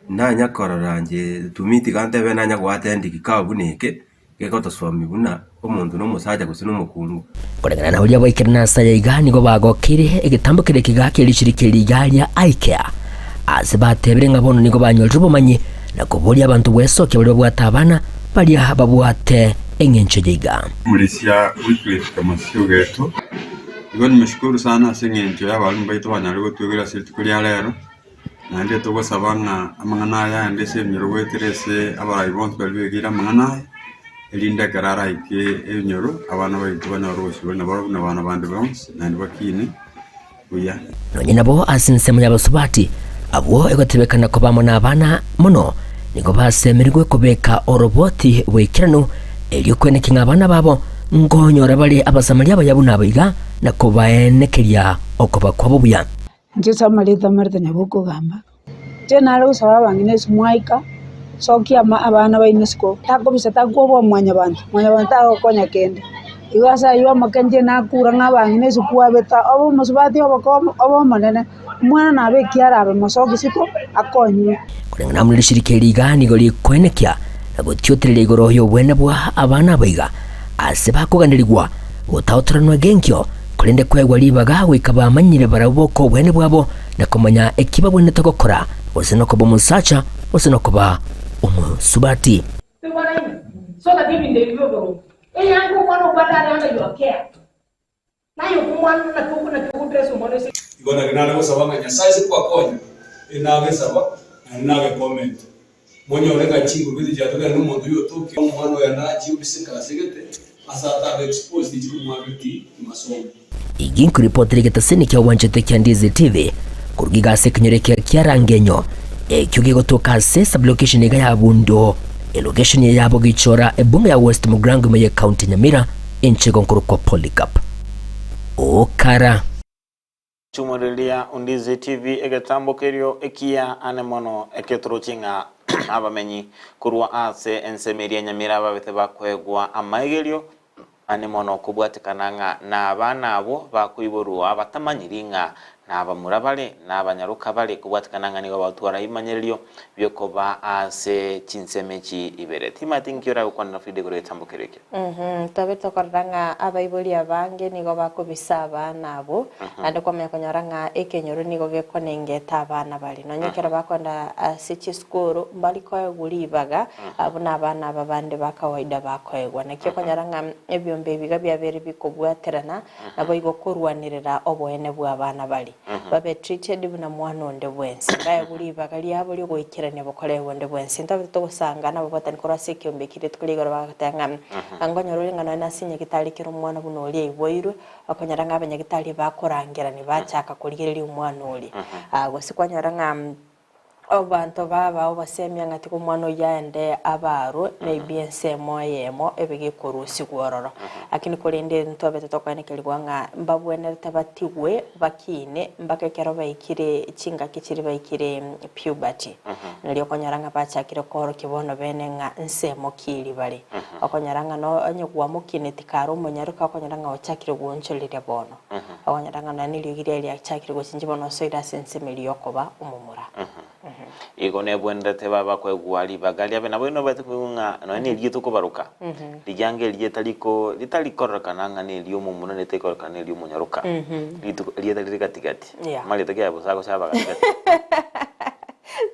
Speaker 9: nanya korora inche to me tiga ntebe nanya goattend kikao buna eke, gegotosomia buna omonto na omosacha gose na omokungu.
Speaker 4: Koreng'ana na baria baikerana ase aya iga nigo bagokeire egetambo keria kigaa kie richirika eri iga ria Ikea, ase batebire ng'a bono nigo banyorire obomanyi na koboria abanto gwesokia baria babwate abana baria babwate eng'encho eye iga.
Speaker 10: Omorisia Wycliffe Kamasio Ogeto, Igo nimeshukuru sana ase eng'encho y'abalimu baito banyarire gotwegera ase rituko ria rero, naende togosaba ng'a amang'ana aya aende ase ebinyoro goetera ase abarai bonsi baria begeire amang'ana aya, erinde ekero araike ebinyoro, abana baito banyore obosibore nabarabwo buna abana bande bonsi, naende bakine buya.
Speaker 4: Nonya nabo ase ensemo y'abasubati, abwo egotebekana koba amo nabana mono, nigo basemerigwe kobeka oroboti bw'ekeranu, erio kweneki ng'a abana babo nkonyora bare Abasamaria abaya buna aba iga, na kobaenekeria okoba kwabo buya.
Speaker 11: Inche ase amareta amarete nabo okogamba, inche nare gosaba abang'ina ase mwaika, sokia ama abana baino isiko, takobisa takwoboa mwanyabanto, mwanyabanto tagokonya kende. Igo ase aywo amake inche nakura ng'a abang'ina ase kwabeta obe omosubati oboke obe omonene, omwana nabe ekiara abe mosoki isiko akonywe.
Speaker 4: Koreng'ana amo nerishirika eri iga nigo rikoenekia na gotiotereria igoro y'obwene bwa abana aba iga, ase bakoganerigwa gotaotoranwa genkio, korende koegwa ribaga goika bamanyire barabwo boka obwene bwabo na komanya eki babwenerete gokora, gose nokoba omosacha, gose nokoba omosubati.
Speaker 12: Igo naki nare gosaba ng'a Nyasae ase kwakonya, nagesaba naende nagekomenta. Monyore ng'a chinguru gete chiatokire na omonto oyio otokia omwana oye nachie obiseke ase gete ase atabe exposed chikomwabeti masomo.
Speaker 4: Igi nkoripotera egetaseni kia obwanchete kia Ndizi TV koruga iga ase ekenyoro ekiya kia Rangenyo ekio gegotoka ase sublocation iga ya Bundo elocation eye ya Bogichora ebunge ya West Mugirango ime ye county Nyamira enchego nkorokwa Polycarp Okara.
Speaker 3: Chumoriria Undizi TV egetambo kerio ekiya ane mono eketorochi ng'a abamenyi korwa ase ensemo eria Nyamira babete bakoegwa amaegerio ane mono kobwatekana ng'a nabana abwo bakoiborwa batamanyiri ng'a nabamura bare nabanyaroka bare kobwatekana ng'a nigo bagotwara ebimanyererio biokoba ase chinsemo echi ibere. Timanyeti nki oragokwanera Frida igoro y'egetambo keria ekio.
Speaker 2: Tobe tokorora ng'a abaibori abange nigo bakobisa abana abwo, naende kwamanya konyora ng'a ekenyoro nigo gekonengeta abana baria. Nonya ekero bakoenda ase chisukuru, mbari koegwa ribaga buna abana aba bande ba kawaida bakoegwa. Naki okonyora ng'a ebiombe ebi iga biabeire bikobwaterana, naboigo korwanerera oboene bw'abana baria. Babe treated buna mwana onde bwensi. Baegwe ribaga riabo ri'ogoikerania bokore bonde bwensi. Ntobe togosanga nababwatani korwa ase ekiombe eki rituko ria igoro bagateba ng'a ngonyora ore ng'a nonya nase nyagitari ekero omwana buna oria aiboirwe, okonyora ng'a abanyagitari bakorangerania bachaka korigereria omwana oria. Gose kwanyora ng'a Abanto baba obasemia ng'a tiga omwana oyio aende abarwe, maybe ensemo eyemo ebe gekorusigwa ororo. Lakini korende ntobete tokoenekerigwa ng'a mbabwenerete batigwe bakine mpaka ekero baikire chingaki chiria baikire puberty. Nario okonyora ng'a bachakire koorokia bono bene ng'a nsemo ki eria bare. Okonyora ng'a no onye gwamokineti kare omonyaroka okonyora ng'a ochakire gwoonchoreria bono. Okonyora ng'a nonya neriogi riaye riachakire gochinchia bono osoire ase ensemo eria y'okoba omomura.
Speaker 3: Igo nebwenerete babe bakoegwa ribaga riabe. Nabo inwe obete koigwa ng'a nonya nerieta okobaroka, rigiya ng'a erieta riko ritari kororekana ng'a neri'omomura na ritari kororekana neri'omonyaroka. Rituko erieta rire gati-gati.
Speaker 2: Yeah.
Speaker 3: Amarieta ki aye bosa agocha aba gati-gati.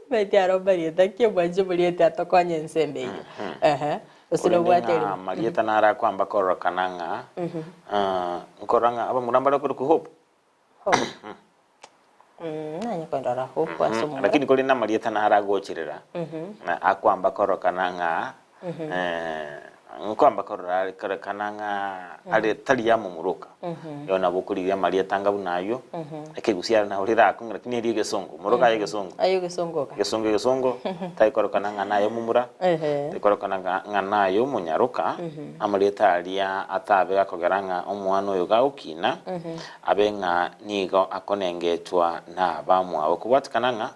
Speaker 2: Omanyete aro marieta ki omwanche omoriete atokonye ensembe eyio. Ehe. Gose
Speaker 3: Korende
Speaker 2: nobwate
Speaker 3: ng'a
Speaker 2: erimo.
Speaker 3: amarieta naro akoamba kororekana ng'a nkorora ng'a abamura mbare okorokwa Hope.
Speaker 2: Hope. Nanye kondora Hope ase omomura.
Speaker 3: Lakini korende amarieta naro agocherera na akoamba kororekana ng'a. Nkwamba korora are korekana ng'a are tari yamomuroka. Igo nabo okorigia amarieta anga buna ayio, ekegusii are nabo rirakong'e lakini erio egesongo, moroka aye egesongo.
Speaker 2: Aye egesongo oka.
Speaker 3: Egesongo egesongo, tari korekana ng'a naye omomura, tari korekana ng'a ng'a naye omonyaroka, amarieta aria atabe gakogera ng'a omwana oyo gagokina, abe ng'a nigo akonengetwa na abamwabo. Kobwatikana ng'a.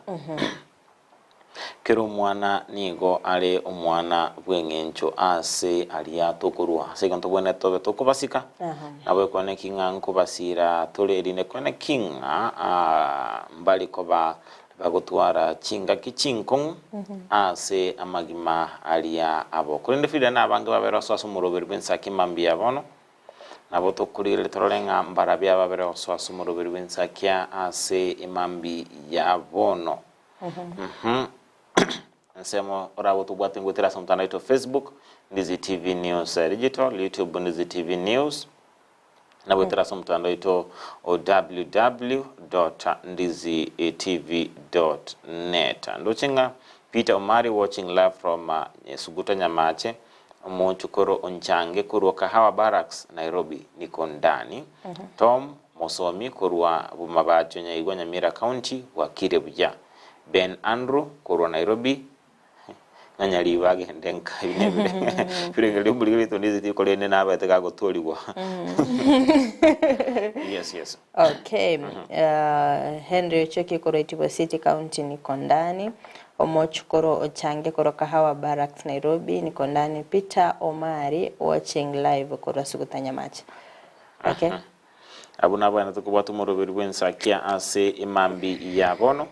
Speaker 3: Kera omwana nigo are omwana bw'eng'encho aase aria tokorua. Ase igo ntobwenerete tobe tokobasika, nabo ekwane ki ng'a nkobasira tore erinde kwane ki ng'a mbare koba bagotwara chingaki chinkong'u ase amagima aria abo. Korende Frida na abange babere osoa ase omoroberi bw'ensaki mambia bono, Nabo tokorigereria torore ng'a mbarabwo ababere gosoa ase omoroberi bw'ensakia ase emambi ya bono. Mhm. Ensemo orabe tobwate ngwetera ase omotandao oito Facebook, Ndizi TV News Digital, YouTube Ndizi TV News, na gwetera ase omotandao oito o www.ndizitv.net. Ndoche ng'a Peter Omari watching live from Suguta Nyamache, Omochokoro Onchange korwa Kahawa Barracks, Nairobi, niko ndani. Tom Mosomi korwa Bomabacho Nyaigwa Nyamira County, bwakire buya. Ben Andrew korwa Nairobi, ng'a nyaribo agende nka ebi nebire birengererio omorigeri tondizeti korende nabete gagotworigwa. Yes, yes.
Speaker 2: Okay, Henry Ochoki korwa Itibo City County niko ndani. Omochukoro Ochange korwa Kahawa Barracks Nairobi niko ndani. Peter Omari watching live korwa Suguta Nyamache. Okay.
Speaker 3: Abwo nabwenerete kobwata omoroberi bw'ensakia ase emambi ya bono,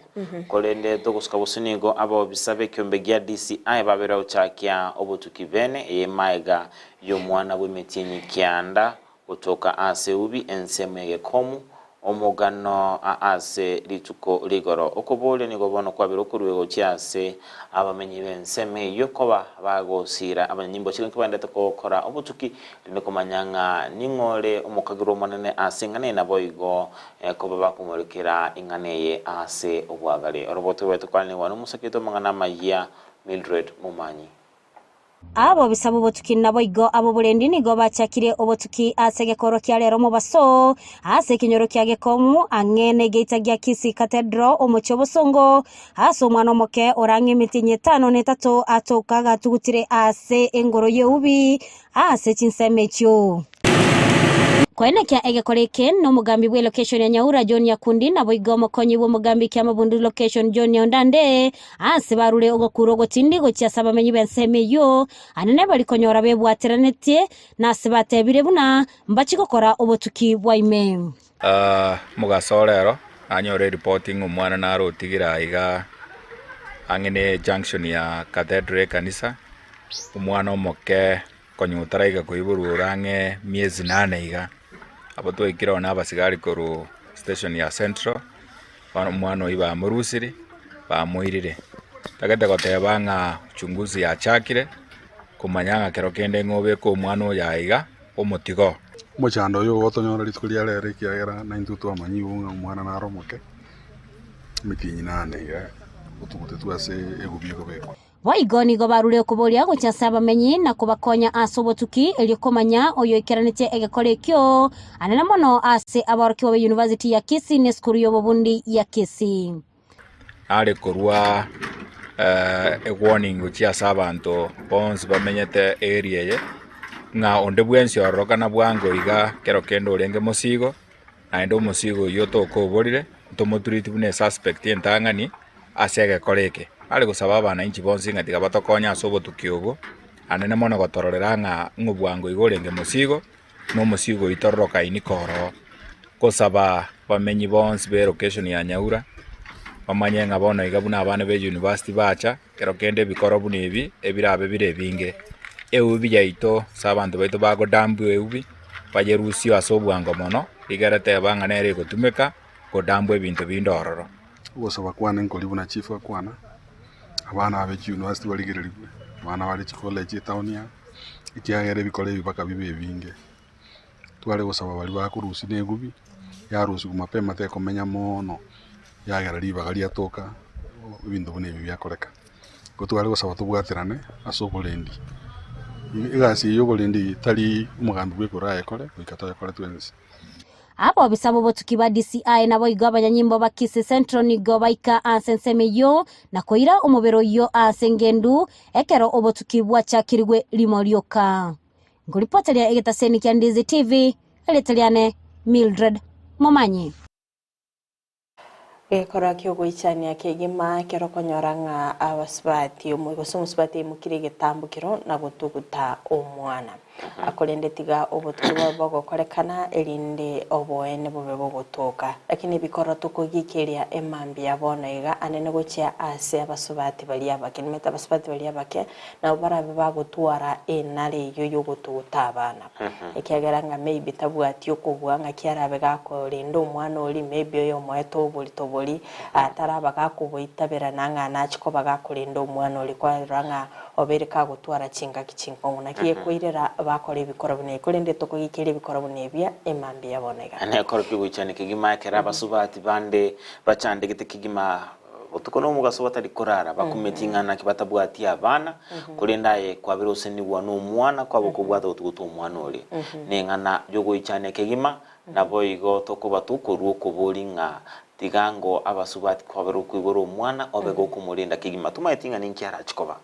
Speaker 3: korende togosuka bosio nigo abobisa b'ekiombe gia DCI babere gochakia obotuki bene eye maega y'omwana bw'emetienyi kianda Gotoka ase eubi ensemo y'egekomu, omogano ase rituko rigoro. Okoboria nigo bono kwabire okoruegwa gochia ase abamenyi b'ensemo eyio koba bagosiira abanyanyimbo chigenki baendete gokora obotuki, rinde komanya ng'a ning'o ore omokagerwa omonene ase eng'ana eye naboigo koba bakomorekera eng'ana eye ase obwagare. Oroboto rwaito kwaranigwa nomosake oito amang'ana amayia Mildred Momanyi.
Speaker 13: Abobisa b'obotuki naboigo ab'oborendi nigo bachakire obotuki ase egekorwa kia rero mobaso, ase ekenyoro kia Gekomu, ang'e negeita gia Kisii Cathedral, omochie obosongo, ase omwana omoke ore ang'e emetienyi etano na etato atoka agatugutire ase engoro y'eubi ase chinsemo echio. Koenekia egekora eke nomogambi bw'elocation ya Nyaura John Nyakundi naboigo omokonyi bw'omogambi Kiamabundu location John Nyaundande ase barure ogokura ogotindi gochia ase abamenyi b'ensemo eyio anene bari konyora bebwateranetie na ase batebire buna mbachi gokora obotuki bwa ime.
Speaker 14: Omogaso ore ero nanyore eripoti ng'a omwana nare otigire aiga ang'e ne junction ya Cathedral ekanisa, omwana omoke Konya otaraiga koiborwa ore ang'e miezi nane iga, abwo twaikire ororo na abasigari korwa station ya Central, bono omwana oyio bamorusiri, bamoirire. Ntagete goteba ng'a uchunguzi yachakire, komanya ng'a kero kende ng'a obeke omwana oyo aiga, omotigo.
Speaker 15: Omochando oyo ogotonyora rituko ria rero ekiagera naintwe twamanyigwe ng'a omwana nare omoke, emetienyi nane iga, otugutetwe ase egubi ekobekwa.
Speaker 13: Boigo nigo barure okoboria gochia ase abamenyi na kobakonya ase obotuki, erio komanya oyoikeranetie egekora ekio anene mono ase aborokigwa be University ya Kisii na esukuru y'obobundi ya Kisii.
Speaker 14: Nare korwa ewarning gochia ase abanto bonsi bamenyete area eye, ng'a onde bwensi ororokana bwango iga kero kende orenge mosigo, naende omosigo oyio tokoborire, ntomotureti buna esuspect entang'ani ase egekora eke. Nare gosaba abananchi bonsi ng'a tiga batokonye ase obotuki obwo, anene mono gotororera ng'a ng'a obwango iga orenge mosigo, na omosigo oyio tororokaini koroo. Gosaba abamenyi bonsi ba elocation ya Nyaura, bamanye ng'a bono iga buna abana ba university bacha, ekero kende ebikoro buna ebi, ebirabe bire ebinge. Eubi yaito ase abanto baito bagodambua eubi, bayerusie ase obwango mono, rigere teba ng'a nere egotumeka godambua ebinto binde ororo.
Speaker 15: Ogosaba kwane nkori buna chief akwana, abana abe chiuniversity barigererigwe, abana bare chicollege etown aa, ekiagera ebikoro ebi mpaka bibe ebinge. Tware gosaba baria bakorusia na egubi, yarusiwa mapema tekomenya moono, yagera ribaga riatoka ebinto buna ebi biakoreka. Igo tware gosaba tobwaterane ase oborendi. Egasi eye y'oborendi eye tari omogambi bweka orayekore, goika toyekore twensi.
Speaker 13: Abobisa b'obotuki ba DCI naboigo abanyanyimbo ba Kisii Central nigo baika ase ensemo eyio na koira omobere oyio ase engendu ekero obotuki bwachakirigwe rimo rioka. Nkoripoteria egetaseni kia Ndizi TV, erieta riane Mildred Momanyi.
Speaker 2: Gekorwa ki'ogoichania kegima ekero okonyora ng'a abasubati omo gose omosubati aimokire egetambokero na gotuguta omwana. Korende tiga obotuko bobe bogokorekana erinde oboene bobe bogotoka. Lakini ebikorwa tokogiikeria emambia bono iga anene gochia ase abasubati baria abake. Nimanyete abasubati baria abake nabo barabe bagotwara enare eyio yogotuguta abana. Ekiagera ng'a maybe tabwati okobua ng'aki arabe gakorenda omwana oria, maybe oyomoete oborito boria, taraba gakoboitaberana ng'a nache koba gakorenda omwana oria, kwarora ng'a obeire kagotwara chingaki chinkong'u. Naki gekoirera bakora ebikoro buna ebi, korende tokogiikeria ebikoro buna ebia emambia bono iga.
Speaker 3: Nekoro ki'ogoichania kegima ekero abasubati bande bachandegete kegima Botuko na omogaso batari korara, bakumeti ng'a naki batabwati abana, korende aye kwabire osenigwa nomwana kwaba okobwata gotuguta omwana oria. Neng'ana y'ogoichania kegima, naboigo tokoba tokorua okobori ng'a tiga ango abasubati kwabere okoibora omwana obe gokomorenda kegima. Tomaeti ng'a ninki arachi koba.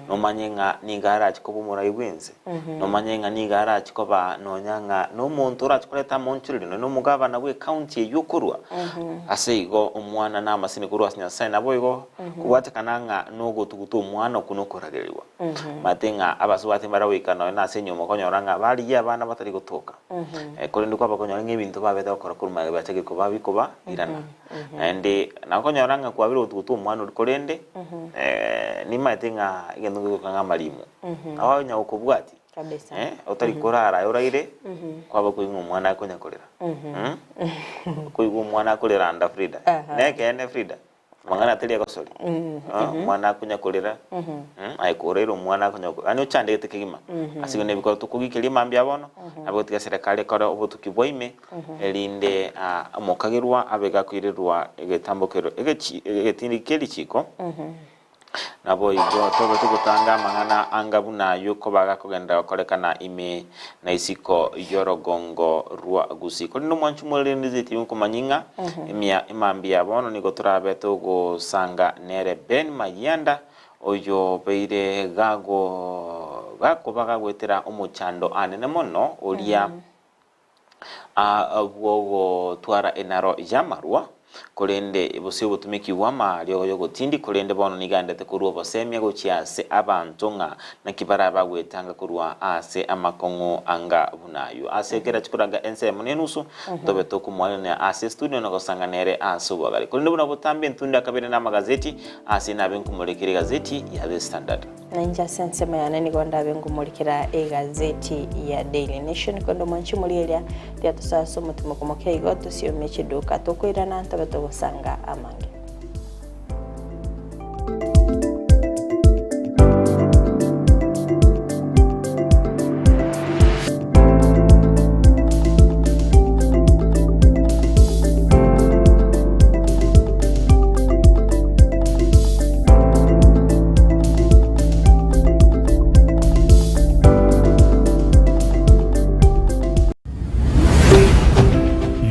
Speaker 3: Nomanye ng'a nigo arachi koba omorai bw'ense. Nomanye ng'a nigo arachi koba nonya ng'a nomonto orachi koreta amonchorerio nonya nomogabana bw'ecounty eyio okorua. Ase igo omwana namasini korwa ase Nyasae, naboigo kobwatekana ng'a nogotuguta omwana okwo nokoragererigwa. Omanyete ng'a abasubati mbare goika nonya nase enyomba okonyora ng'a barigia abana batari gotoka, korende kwaba konyora ng'a ebinto babete gokora korwa magega biachakire koba bikoba irana. Naende nabo okonyora ng'a kwabire gotuguta omwana oria korende nimanyete ng'a egento ngegoika ng'a amarimo, nabo onya gokobwatia.
Speaker 2: Kabisa.
Speaker 3: Eh, otari korara aye oraire, kwaba koigwa omwana akonya korera. Mm? Koigwa omwana akorera anda Frida.
Speaker 2: Aha.
Speaker 3: Nekeene Frida, mang'ana atari agosori. Ah, Omwana akonya korera, Mm, aye koraire omwana akonya korera. Yaani ochandegete kegima. Ase igo nebikoro tokogikeria mambia bono, nabo gotiga serikali ekore obotuki bwa ime, erinde ah, omokagerwa abe gakoirerwa egetambokero egechi egetindi kie richiko. Naboigo tobe togotanga amang'ana anga buna ayio koba gakogenderera gokorekana ime na isiko y'orogongo rwa Gusii. Korende omwanchi omwererendete tibinkomanyia ng'a emia emambia ya bono nigo torabe togosanga nere Ben Mayianda oyobeire gago gakoba gagoetera omochando anene mono oria bw'ogotwara enaro y'amarwa, korende gose obotumeki bw'amariogo y'ogotindi, korende bono nigo aendete korua obosemia gochia ase abanto ng'a naki barabe bagwetanga korwa ase amakong'u anga buna ayio. Ase ekero chikoranga ensemo na enusu, ntobe tokomoareria ase estudio na gosanga nere ase obwagare. Korende buna botambe entundo ya kabere namagazeti, ase nabe nkomorekera egazeti ya The Standard.
Speaker 2: Na inche ase ensemo yane nigo ndabe nkomorikera egazeti ya Daily Nation, korende omwanchi omorigereria tiatosoa ase omotimoko moke igo, tosiomie chiduka tokoirana ntobe togosanga amange.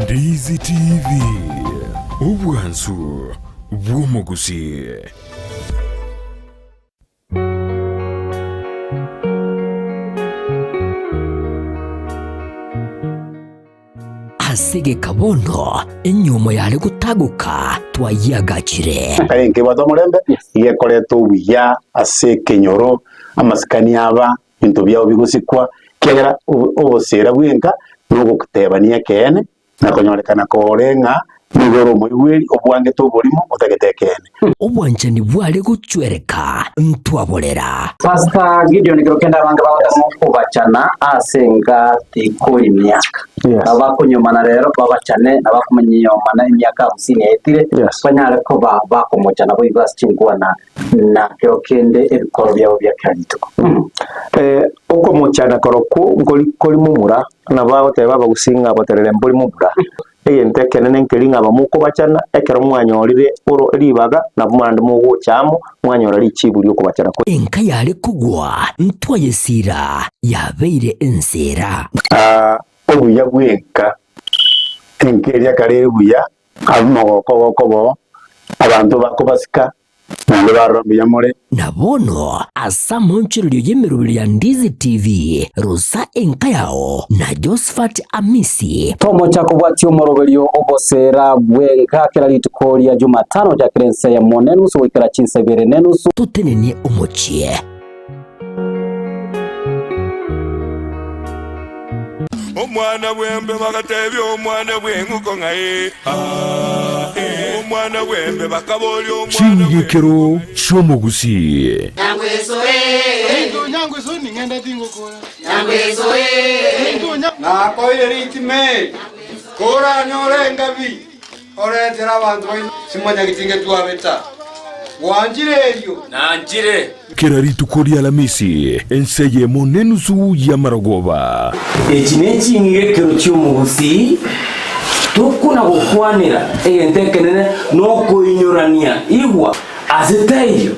Speaker 1: Ndizi TV, obwansu bw'omogusii.
Speaker 4: Ase egeka bono enyiomo yare gotagoka twayiagachire.
Speaker 16: Kare nkebwate omorembe, iga ekoreta obuya ase ekenyoro, amasikani aba, ebinto biabo bigosikwa, ekiagera obosera bwenka na ogotebania ekeene, na konyorekana kore ng'a nigo ore omoigweri obwangete oborimo otagete ekeene.
Speaker 4: Obwanchani bware gochwereka ntwaborera.
Speaker 17: Pastor Gideon kero kende abange bagotema okobachana ase enga tikori miaka. Nabo bakonyomana rero babachane na bakomonyomana emiaka hamsini yaetire banyare koba bakomochana boigo ase chinkwana na kero kende ebikoro biabo bia kera rituko.
Speaker 18: Okomochana korokwo nkori kori momura, nabo bagoteba abagusii ng'a boterere mbori momura. Egento ekenene nkeri ng'a abamokobachana, ekero mwanyorire oro ribaga, nabwo naende mogocha amo, mwanyora richibu ri'okobachana kwa.
Speaker 4: Enka yare kogwa ntwayesiira, yabeire enseera.
Speaker 16: Obuya bw'enka, enka eria kare ere buya, ab'omogoko ogokoba oo, abanto bakobasika, naende barora mbuya more.
Speaker 4: Na bono ase amaonchorerio y'emeroberi ya Ndizi TV, rosa enka yao na Josephat Amisi.
Speaker 17: Tomocha kobwatia omoroberio ogoseera bw'enka kera rituko ria Jumatano gochakera ensa eyemo nenusu goikera chinsa ibere nenusu.
Speaker 4: Totenenie omochie.
Speaker 19: Omwana bw'embe bagatebia omwana bw'eng'uko ng'a ee, aa, ee. Omwana bw'embe bakaboria omwana
Speaker 1: Ching'igekero chi'omogusii.
Speaker 20: Nakoire ritime, koranyore engabi, oretere abanto baino simanyageti ngetwabeta. Gwanchire erio?
Speaker 1: Nanchire. Kera rituko ri'Alamisi, ense eyemo nenusu y'amarogoba.
Speaker 21: Echi neching'igekero chi'omogusii, tokona gokwanera egento ekenene nokoinyorania igwa ase taiyo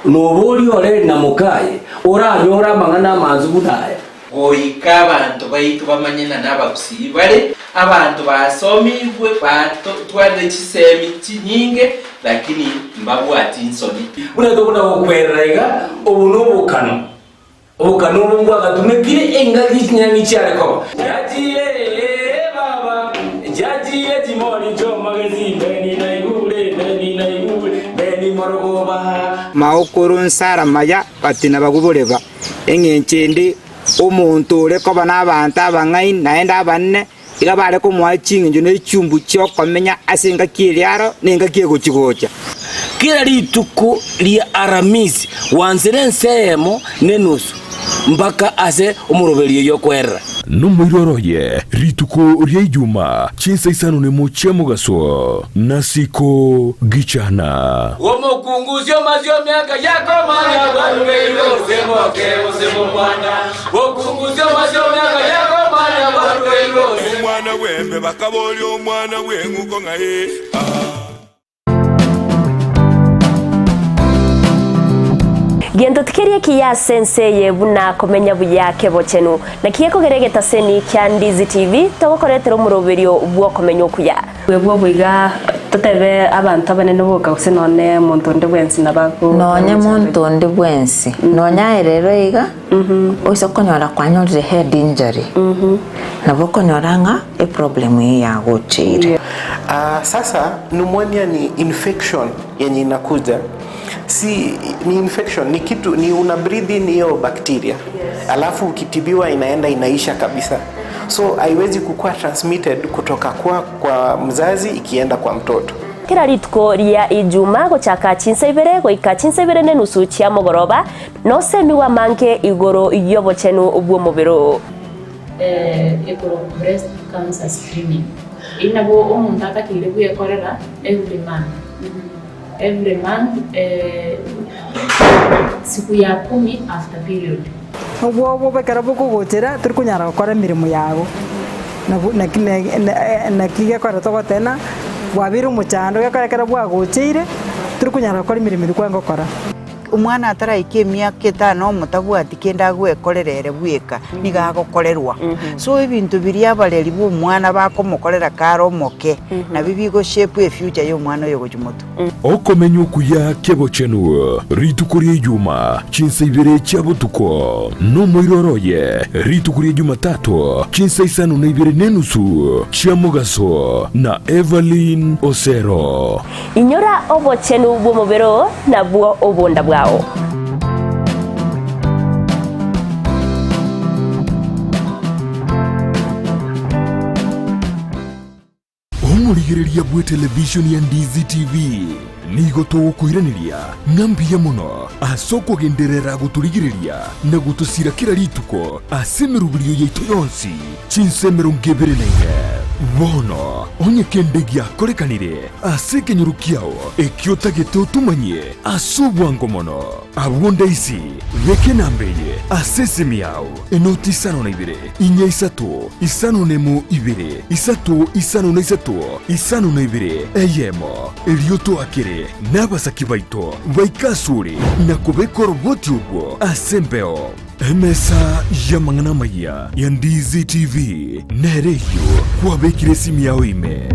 Speaker 21: noboria ore na mokaye oranyore amang'ana amansu buna aya.
Speaker 22: Goika abanto baito bamanye ng'a nabagusii bare abanto basomigwe batwarire chisemi chinyinge lakini mbabwati nsoni.
Speaker 21: Buna tokona gokwerera iga, obo nobokano, obokano obo mbwagatumekire engaki chinyang'i chiare koba. Chiachire ee baba, chiachire chimori chi'omogesi, Beni naigure, Beni naigure, Beni morogoba.
Speaker 23: Maokoro nsara maya but nabagwo boreba. Engencho ende, omonto ore koba nabaanto abang'aini naende abanene, iga bare komoa ching'encho ne chiumbu chi'okomenya ase engaki eria aro na engaki egochi-gocha.
Speaker 21: Kera rituko ria Aramisi gwansera ense eyemo nenusu mpaka ase omoroberio oyio okwerera.
Speaker 1: Nomoiroro oye rituko ria Ijuma chinsa isano nemo chia mogaso, nasiko gichana.
Speaker 21: Omokungu omasio miaka yakomanya barugeirwe gose moke gose mokwana. Omokungu omasio miaka yakomanya barugeirwe gose.
Speaker 19: Omwana bw'embe bakaboria omwana bw'eng'uko ng'a ee, aa.
Speaker 24: Gento tikeri ekiya ase ense eye buna komenya buya kebochenu. Naki gekogera egetaseni kia Ndizi TV togokoretera omoroberio bw'okomenya okuya.
Speaker 25: Bwebwo boiga totebe abanto abanene boka gose nonye monto onde bwensi nabo ago
Speaker 26: Nonye monto onde bwensi, nonye aye rero iga, oise konyora kwanyorire head injury, nabo okonyora ng'a eproblem eye yagocheire.
Speaker 27: Ah, sasa pneumonia ni infection yenye inakuja si ni infection ni kitu ni una breathe in hiyo bacteria alafu ukitibiwa inaenda inaisha kabisa so haiwezi kukuwa transmitted kutoka kwa, kwa mzazi ikienda kwa mtoto
Speaker 24: Kera rituko ria Ijuma gochaka chinsa ibere goika chinsa ibere nenusu chia mogoroba, nosemigwe amange igoro y'obochenu bw'omobere oo.
Speaker 28: Ekorokwa breast cancer screening. Eyio nabo omonto atakeire bwekorera every month, every month siku ya kumi after period.
Speaker 29: Obwoba ekero bokogochera tori konyara gokora emeremo yago, nabo naki naki gekogera togoteba ng'a bwabeire omochando gekogera ekero bwagocheire tori konyara gokora emeremo eria kwarenge gokora.
Speaker 30: Omwana ataraika emiaka etano omotabwati kende agwekorera ere bweka, nigo agokorerwa. So ebinto biria abareri ba omwana bakomokorera kare omoke, nabio bigo shape efuture ya omwana oyo gochia motwe.
Speaker 1: Okomenya okuya kebochenu rituko ria Ijuma chinsa ibere chia botuko, nomoiroro oye rituko ria Jumatatu chinsa isano na ibere nenusu chia mogaso na Evelyn Osero.
Speaker 24: Inyora obochenu bw'omobere oo, nabwo obonda bwao.
Speaker 1: Omorigereria bw'etelevishoni ya Ndizi TV nigo togokoiraneria ng'a mbuya mono ase okogenderera gotorigereria na gotosira kera rituko ase emeroberio yaito yonsi chinsa emerongo ebere na ine. Bono. Onye kende giakorekanire ase ekenyoro kiao ekio otagete otomanyie ase obwango mono, abwo ndaisi, beka enamba eye ase esimi yao, enoti isano na ibere, inya isato, isano na emo ibere, isato isano na isato, isano na ibere, eyemo. Erio toakere nabasaki baito baike asore na kobeka oroboti orwo ase embeo. Emesa y'amang'ana amayia ya Ndizi TV nere eyio kwabekire esimi yao ime.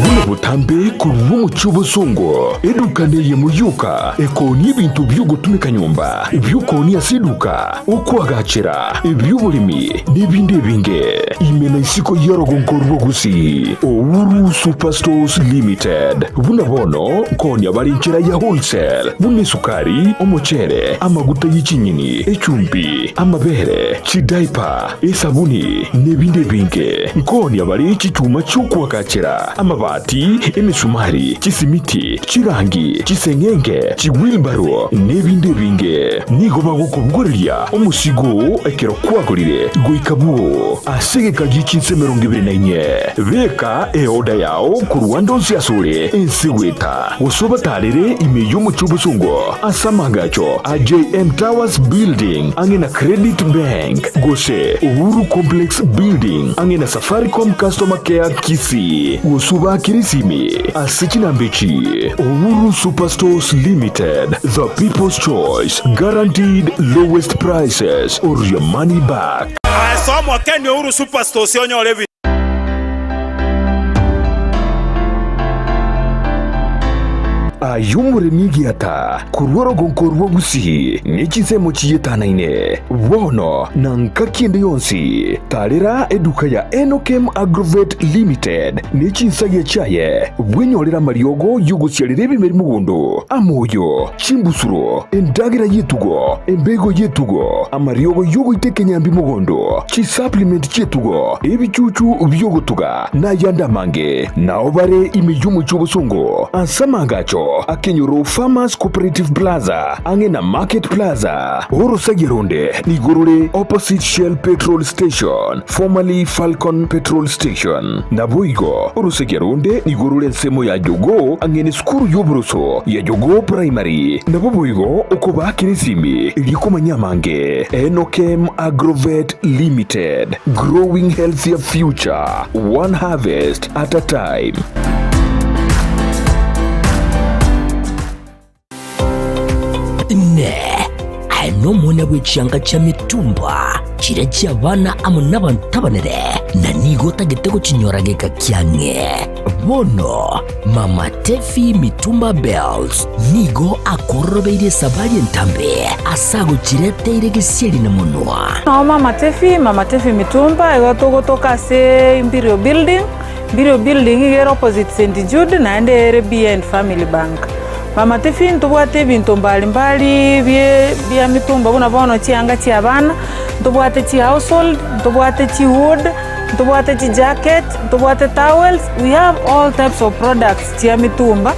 Speaker 1: Buna botambe korwa omochie obosongo, eduka neyemo yoka ekoonia ebinto bi'ogotumeka nyomba, ebi'okoonia ase eduka, okoagachera, ebi'oboremi, na ebinde ebinge. Ime na isiko y'orogongo rwa Gusii, Uhuru Superstores Limited. Buna bono nkoonia bare enchera ya wholesale, buna esukari, omochere, amaguta ye chinyeni, echumbi, amabere, chidaipa, esabuni, na ebinde ebinge. Nkoonia bare chichuma chi'okoagachera, amabati, emesumari, chisimiti, chirangi, chiseng'enge, chiwheelbarrow, na ebinde ebinge. Nigo bagokobogoreria omosigo oo ekero kwagorire goika bwoo ase egeka gie chinsa 24. Beka eoda yao korwa ande onsi asore ense goeta, gose obatarere ime y'omochie obosongo ase amaagacho a JM Towers Building ang'e na Credit Bank, gose Uhuru Complex Building ang'e na Safaricom Customer Care Kisii, gose obaakere esimi ase chinamba echi, Uhuru Superstores Limited, the people's choice, guaranteed lowest prices or your money back.
Speaker 5: Ase omokeni Uhuru Superstores onyore ebinto.
Speaker 1: Aye omoremi egiata korwa orogonko rwa Gusii ne chinsemo chiyetanaine, bono na ngaki ende yonsi, tarera eduka ya Enokem Agrovet Limited ne chinsagia chiaye, bwenyorere amariogo y'ogosiarera ebimeri mogondo, amoyo, chimbusuro, endagera y'etugo, embego y'etugo, amariogo y'ogoita ekenyambi mogondo, chisupplement chi'etugo, ebichuchu bi'ogotuga, na ayande amange. Nao bare ime y'omochie obosongo ase amaagacho akenyoro Farmers Cooperative Plaza ang'e na Market Plaza. Orosagia ronde nigo rore opposite Shell Petrol Station, formerly Falcon Petrol Station. Naboigo orosagia ronde nigo rore ensemo ya Jogoo ang'e nesukuru y'oboroso ya Jogoo Primary. Nabo boigo okobaakera esimi erio komanya amange. Enokem Agrovet Limited, growing healthier future, one harvest at a time.
Speaker 4: Inee! Aye nomwana bwe chianga chia mitumba, chiria chi'abana amo nabanto abanene, na nigo otagete gochinyora geka kiang'e? Bono Mama Tefi Mitumba Bells nigo akororobeirie esabari entambe ase agochireteire gesieri na monwa.
Speaker 6: Nao Mama Tefi, Mama Tefi Mitumba, igo togotoka ase Imperial Building, Imperial Building iga ere opposite St Jude naende ere behind Family Bank. Mama Tefi ntobwate ebinto mbali mbali bie bia mitumba buna bono chianga chia abana, ntobwate chi household, ntobwate chi wood, Ntobwate chijacket, ntobwate towels, we have all types of products chia mitumba,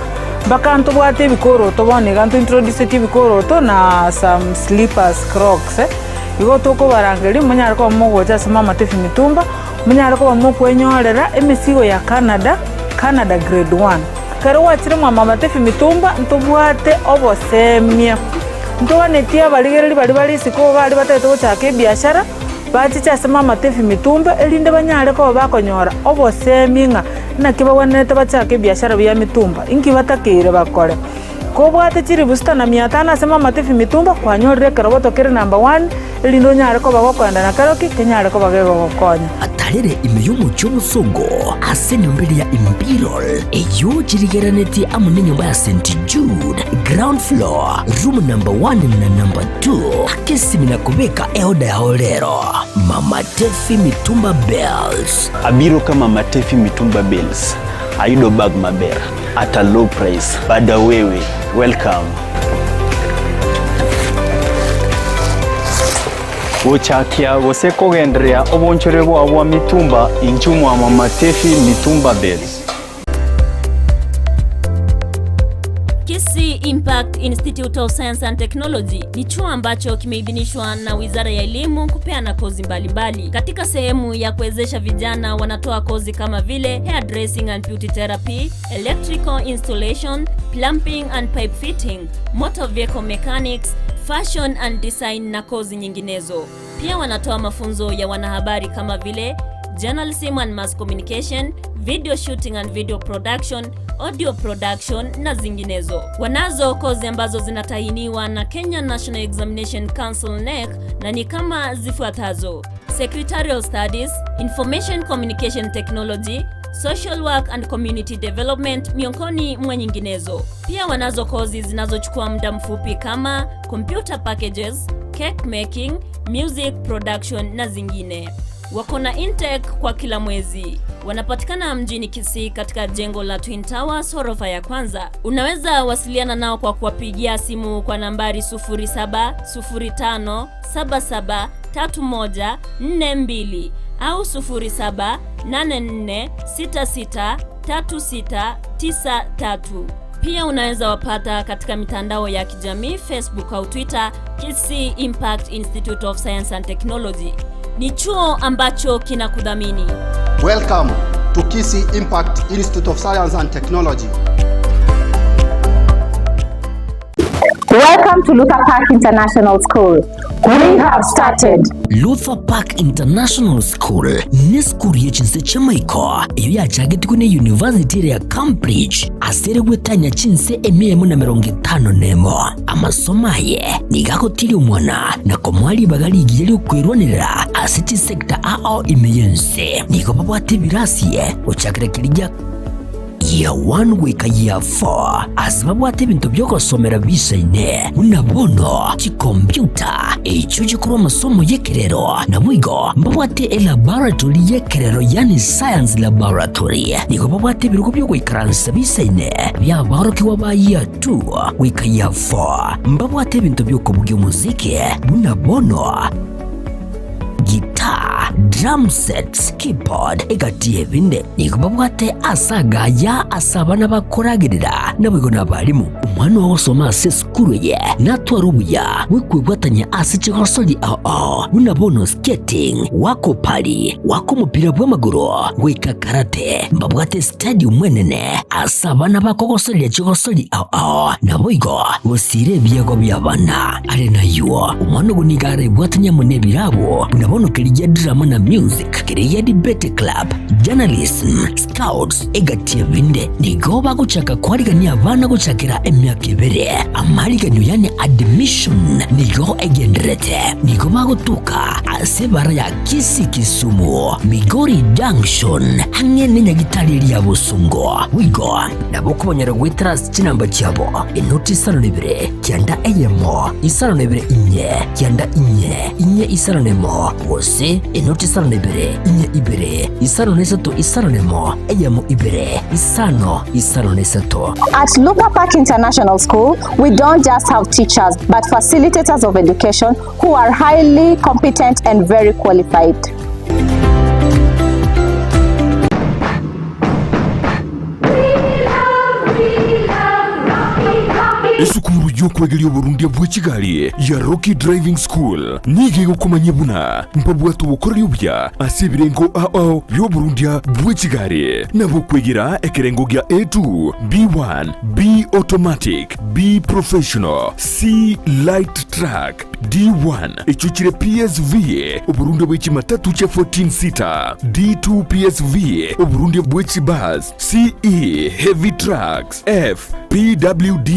Speaker 6: mpaka ntobwate ebikoroto bono iga ntointroducetie ebikoroto na some slippers, crocs eh. Igo tokobarangeria monyare koba mogocha ase Mama Tefi Mitumba, monyare koba mokwenyorera emesigo ya Canada, Canada grade one. Ekero gwachire mwa Mama Tefi Mitumba, ntobwate obosemia, ntoganetie abarigereria baria bare isiko baria batagete gochaka ebiashara. Bachiche ase mamatebi mitumba, erinde banyare koba bakonyora obosemi ng'a naki bagwenerete bachake ebiashara bia mitumba, inki batakeire bakore. Kobwate chilifu sita na mia tano ase mamatebi mitumba, kwanyorire ekeroboto kere number one, erinde onyare koba gokoenda na keroki kenyare koba gegogokonya.
Speaker 4: Atarere ime y'omochie omosongo ase enyomba eria ya Imperial, eyio chirigeranetie amo nenyomba ya St. Jude, ground floor, room number one na number two. Ake esimi na kobeka eoda yao rero. Mama Tefi Mitumba Bells.
Speaker 7: Abiro ka Mama Tefi Mitumba Bales. Ayudo bag maber at a low price. Bada wewe, welcome.
Speaker 8: Gochakia gose kogendereria obonchore bwao bwa mitumba inchuo mwa Mama Tefi Mitumba Bales.
Speaker 9: Kisii.
Speaker 2: Impact Institute of Science and Technology ni chuo ambacho kimeidhinishwa na Wizara ya Elimu kupeana kozi mbalimbali. Katika sehemu ya kuwezesha vijana wanatoa kozi kama vile hairdressing and beauty therapy, electrical installation, plumbing and pipe fitting, motor vehicle mechanics, fashion and design na kozi nyinginezo. Pia wanatoa mafunzo ya wanahabari kama vile journalism and mass communication, video shooting and video production, audio production na zinginezo. Wanazo kozi ambazo zinatahiniwa na Kenya National Examination Council KNEC na ni kama zifuatazo: Secretarial Studies, Information Communication Technology, Social Work and Community Development miongoni mwa nyinginezo. Pia wanazo kozi zinazochukua muda mfupi kama computer packages, cake making, music production na zingine. Wako na intake kwa kila mwezi. Wanapatikana mjini Kisii katika jengo la Twin Towers ghorofa ya kwanza. Unaweza wasiliana nao kwa kuwapigia simu kwa nambari 0705773142 au 0784663693. Pia unaweza wapata katika mitandao ya kijamii Facebook au Twitter, Kisii Impact Institute of Science and Technology. Ni chuo ambacho kinakudhamini.
Speaker 3: Welcome to Kisii Impact Institute of Science and Technology.
Speaker 9: Welcome to Luther Park International School. We have started.
Speaker 4: Luther Park International School nesukuru ye chinse chi'amaiko eyio yachagetigwe ne University ere ya Cambridge ase ere gwetania chinse emia emo na emerongo etano nemo. Amasomo aye nigo agotiria omwana na komoa ribaga rigiya ri'okwerwanerera ase chisecta ao ime y'ense. Nigo babwate ebirasi gochakera keria gia Year 1 goika Year 4 ase babwate ebinto bi'ogosomera bisaine, buna bono chikompiuta, echio chikorwa amasomo y'ekerero, naboigo mbabwate elaboratory y'ekerero yaani science laboratory. Nigo babwate ebirogo bi'ogoikaransa bisaine bi'aborokigwa ba Year 2 goika Year 4. Mbabwate ebinto bi'okobugia omosiki buna bono guitar, drum sets, keyboard, egati y'ebinde. Nigo babwate ase agaya ase abana bakoragerera, naboigo nabarimu. Omwana ogosoma ase esukuru eye natware obuya bw'okwebwatania ase chigosori ao ao buna bono skating, goaka opari, goaka omopira bw'amagoro, goika karate. Mbabwate stadium enene ase abana bakogosoreria chigosori ao ao, naboigo gosiira ebiegwa bi'abana. Are nayio, omwana ogo nigo arebwatanie amo nebirabo buna bono keria gia drama na music, keria gia debate club, journalism, scouts, egati ebinde. Nigo bagochaka koarigania abana gochakera emiaka ebere. Amariganio yani admission nigo egendererete. Nigo bagotoka ase ebara ya Kisii Kisumu, Migori Junction, ang'e nenyagitari eria ya Bosongo. Boigo nabo okobanyora goetera ase chinamba chiabo, enoti isano na ibere, kianda eyemo, isano na ibere inye, kianda inye, inye isano na emo, gose enoti isano na ibere, inye ibere, isano na isato isano na emo, eyemo ibere, isano, isano na isato.
Speaker 9: At Luther Park International School, we don't just have teachers, but facilitators of education who are highly competent and very qualified.
Speaker 1: Esukuru y'okwegeria oborundia bwe chigari ya Rocky Driving School nigo egokomanyia buna mbabwate obokoreri obuya ase ebirengo ao ao bi'oborundia bwe chigari. Nabo okwegera ekerengo gia A2, B1, B Automatic, B Professional, C Light Truck, D1 echio chire PSV, oborundia bwe chimatatu chia 14 seater, D2 PSV, oborundia bwe chibus, CE Heavy Trucks, F PWD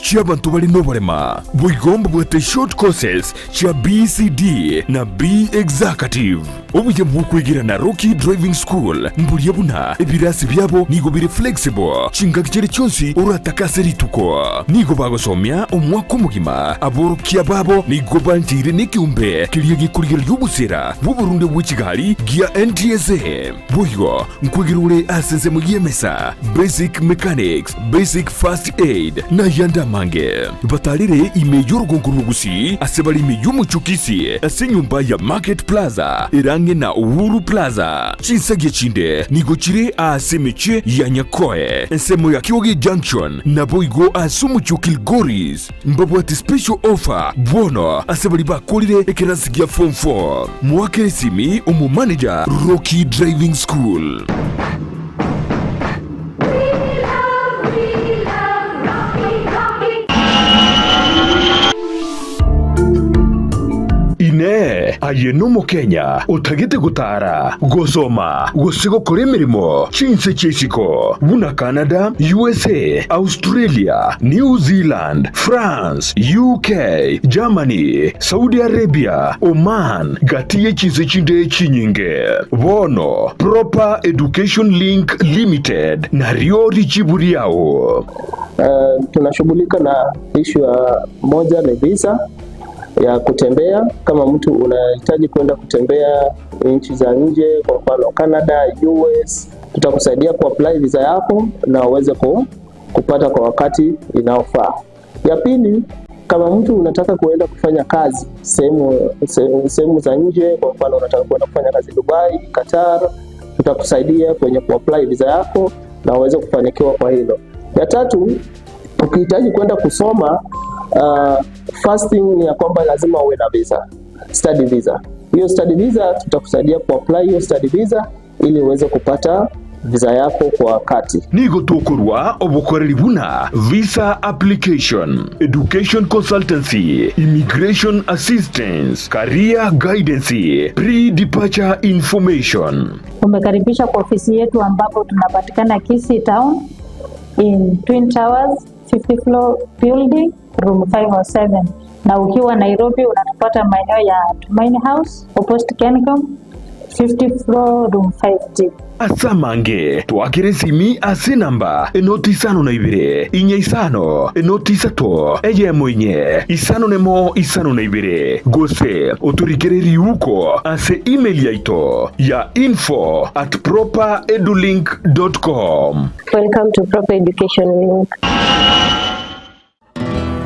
Speaker 1: chi'abanto bare noborema. Boigo mbabwate short courses chia BCD na B Executive. Obuya bw'okwegera na Rocky Driving School mboria buna ebirasi biabo nigo bire flexible chingaki chiria chionsi oratake ase rituko. Nigo bagosomia omwaka omogima. Aborokia babo nigo bancheire nekeombe keria gekorigereria obosera bw'oborunde bwe chigari gia NTSA. Boigo nkwegera ore ase ensemo y'emesa, basic mechanics, basic first. First Aid, na ayande amange. Batarere ime y'orogongo rwa Gusii ase bare ime y'omochie o Kisii ase enyomba ya Market Plaza ere ang'e na Uhuru Plaza. Chinsagia chinde nigo chire aase emechie ya Nyakoe, ensemo ya Kioge Junction, naboigo ase omochie o Kilgoris. Mbabwate special offer bono ase baria bakorire ekerasi gia form 4. Moakere esimi omomanager Rocky Driving School. Inee! Aye n'Omokenya otagete gotaara, gosoma, gose gokora emeremo chinse chia isiko buna Canada, USA, Australia, New Zealand, France, UK, Germany, Saudi Arabia, Oman, gati ye chinse chinde chinyinge? Bono Proper Education Link Limited nario richibu riao.
Speaker 10: Tunashughulika na ishu ya moja ni visa ya kutembea. Kama mtu unahitaji kwenda kutembea nchi za nje, kwa mfano Canada, US, tutakusaidia kuapply visa yako na uweze kupata kwa wakati inaofaa. Ya pili, kama mtu unataka kuenda kufanya kazi sehemu sehemu za nje, kwa mfano unataka kuenda kufanya kazi Dubai, Qatar, tutakusaidia kwenye kuapply visa yako na uweze kufanikiwa kwa hilo. Ya tatu, ukihitaji kwenda kusoma first thing ni ya kwamba lazima uwe na visa, study visa. Hiyo study visa tutakusaidia kuapply hiyo study visa ili uweze kupata visa yako kwa wakati.
Speaker 1: Nigo tokorwa obokoreri buna visa application, education consultancy, immigration assistance, career guidance, pre-departure information.
Speaker 11: Umekaribishwa kwa ofisi yetu ambapo tunapatikana Kisii Town in Twin Towers 50 floor building room 507 na ukiwa Nairobi unatupata maeneo ya Tumaini House opposite Kencom 50 floor room 5D.
Speaker 1: Ase amange, twakere esimi ase enamba enoti isano na ibere, inya isano, enoti isato, eyemo inye, isano nemo isano na ibere, gose otorikere riuko ase email yaito ya info at properedulink dot com.
Speaker 12: Welcome to Proper Education Link.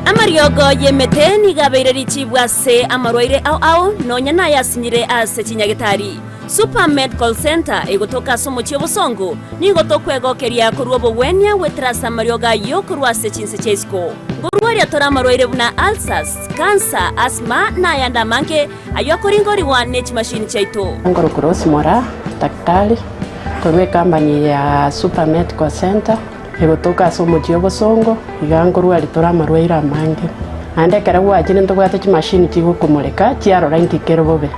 Speaker 2: Amariogo y'emete nigo abeire richibu ase amarwaire ao ao, nonya nayasinyire ase chinyagetari. Super Medical Centre egotoka ase omochie obosongo, nigo tokwegokeria korwa obogwenia goetera ase amariogo ayio korwa ase chinse chia isiko. Nkorwaria tore amarwaire buna ulcers, cancer, asthma na ayande amange ayio akoringorigwa ne chimashini chiaito.
Speaker 13: Nkorokwa Rose Moraa, daktari, korwa ecompany ya Super Medical Centre. Egotoka ase omochie obosongo, iga nkorwaria tore amarwaire amange. Naende ekero gwachire ntobwate chimashini chigokomoreka chiarora inki kere bobe.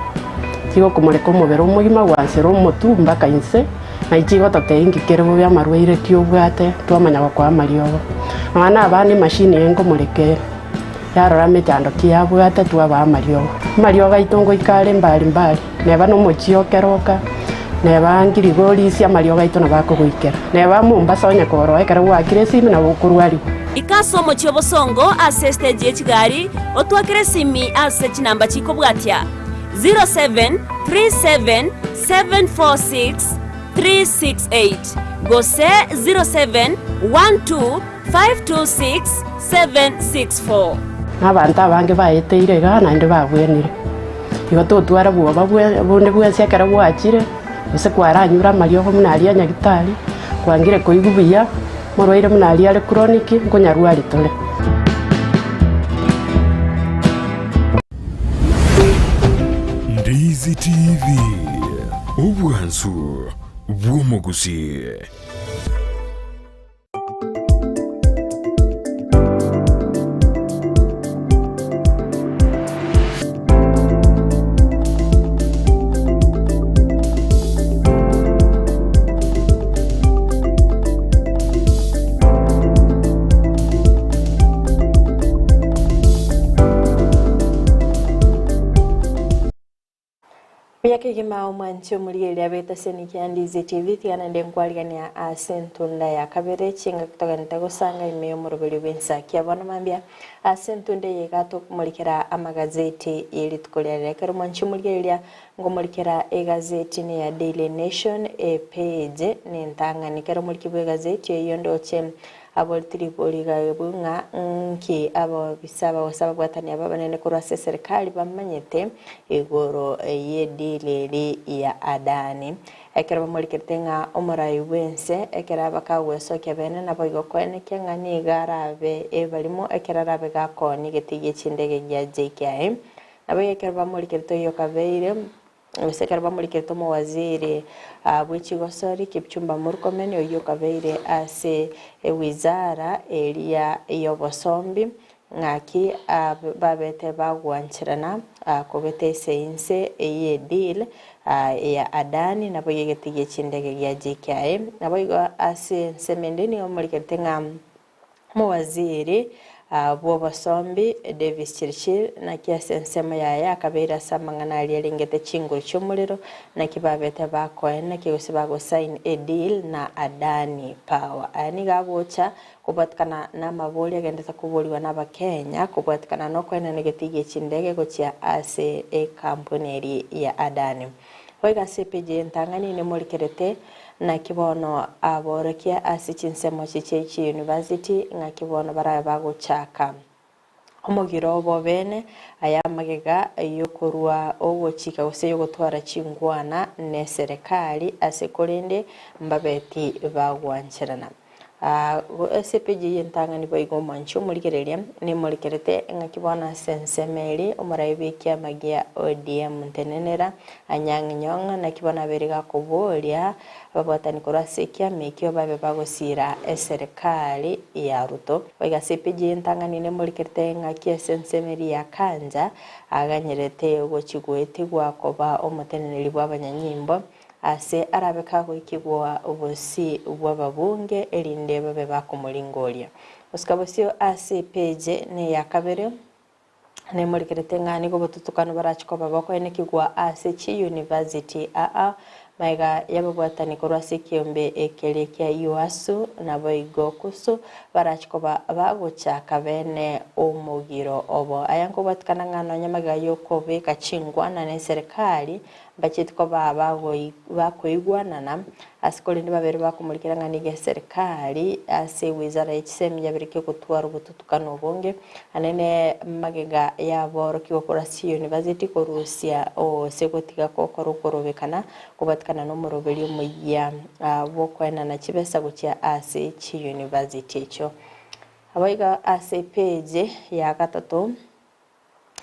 Speaker 13: Chigokomoreka omobere omogima gwansera omotwe mpaka inse, naye chigototebia inki kere bobe amarwaire ki obwate twamanya gokoa amariogo. Nonya na abana emashini eye nkomoreka ere, yarora emechando ki yabwate twabaa amariogo. Amariogo aito ngoika are mbari mbari, neba na omochie o keroka, neba ngirigorisia amariogo aito nabo akogoikera, neba Mombasa onye koroa ekero gwakire esimi nabo okorwarigwa.
Speaker 2: Ika ase omochie obosongo ase estage ye chigari, otwakere esimi ase chinamba chikobwatia, 0737 746 368 gose 0712 526 764.
Speaker 13: Na abanto abange baeteire igaa naende babwenire. Igo totwara bwoba bonde bwensi ekero gwachire, gose kwaranyure amariogo buna aria a nyagitari, kwangire koigwa buya, morwaire buna aria are chronic, nkonyarwari tore.
Speaker 1: Ndizi TV, obwansu bw'omogusii.
Speaker 14: Buya kegima omwanchi omorigereria bw'etaseni kia Ndizi TV tiga naende nkwarigania ase entunda ya kabere chingaki togenete gosanga ime y'omoroberi bw'ensakia bono mambia ase entunda eye iga tokomorikera amagazeti ye rituko ria rero ekero omwanchi omorigereria ngomorikera egazeti ne ya Daily Nation epage ne entang'ani ekero omoriki bw'egazeti eyio ndoche. Aboreti ribori iga ng'a nki abobisa gose ababwatani aba abanene korwa ase eserekari bamanyete igoro y'edeal eri ya Adani. Ekero bamorikerete ng'a omorai bw'ense ekero abakagwesokia bene naboigo koenekia ng'a nigo arabe ebarimo ekero arabe gakoonia egetegi gie chindege gia JKIA. Naboigo ekero bamorikerete oyio okabeire Gose ekero bamorikerete omowaziri bwe chigosori Kipchumba Murkomen oyio okabeire ase ewizara eria y'obosombi ng'aki babete bagwancherana kobeta ase inse ye deal ya Adani naboigo egeti gie chindege gia JKIA. Naboigo ase ensemo ende nigo bamorikerete ng'a Omowaziri bw'obosombi Davis Chirchir naki ase ensemo yaye akabeire ase amang'ana aria arengete chinguru chi'omorero naki babete bakoeneki gose bagosign a deal na Adani Power. Aya nigo agocha kobwatikana namaborio agendete koborigwa n'Abakenya kobwatikana nokoenana egetii gie chindege gochia ase ekampuni eria ya Adani. Boigo ase epeji y'entang'ani nemorikerete Naki bono aborokia ase chinsemo chichie chi'university ng'aki bono barabe bagochaka omogiro obo bene aya amagega yokorua ogochika gose yogotwara chingwana neserekari ase korende mbabeti bagwancherana. Ase epeji eye entang'ani boigo omwanchi omorigereria nemorekerete ng'aki bono ase ensemo eria omorai bw'ekiama gia ODM ntenenera Anyang' Nyong'o naki bono abeire gakoboria ababwatani korwa ase ekiama ekio babe bagosiira eserekari ya Ruto. Boigo ase epeji eye entang'ani nemorekerete ng'aki ase ensemo eria ya Kanja aganyerete gochia goetigwa koba omoteneneri bw'abanyanyimbo Ase arabe kagoikigwa obosio bw'ababunge, erinde babe bakomoringoria. Gosika bosio ase epeji neya kabere, nemorikerete ng'a nigo obotutukanu barache koba bokoenekigwa ase chiuniversity aa magega y'ababwatani korwa ase ekiombe ekeria kia UASU naboigo KUSU barache koba bagochaka bene omogiro obo. Aya nkobwatikana ng'a nonya magega y'okobeka chingwana neserikari Mbacheti koba bakoigwanana ase korende babere bakomorikera ng'a nigo eserikari ase ewizara ye chisemi yaberekia ogotwara obotutukano obonge anene magega yaborokigwa korwa ase university korusia gose gotiga gokora okorobekana kobatikana nomoroberi omoyia bwokoenana chibesa gochia ase chiuniversity echio. Aboigo ase epage ya gatato.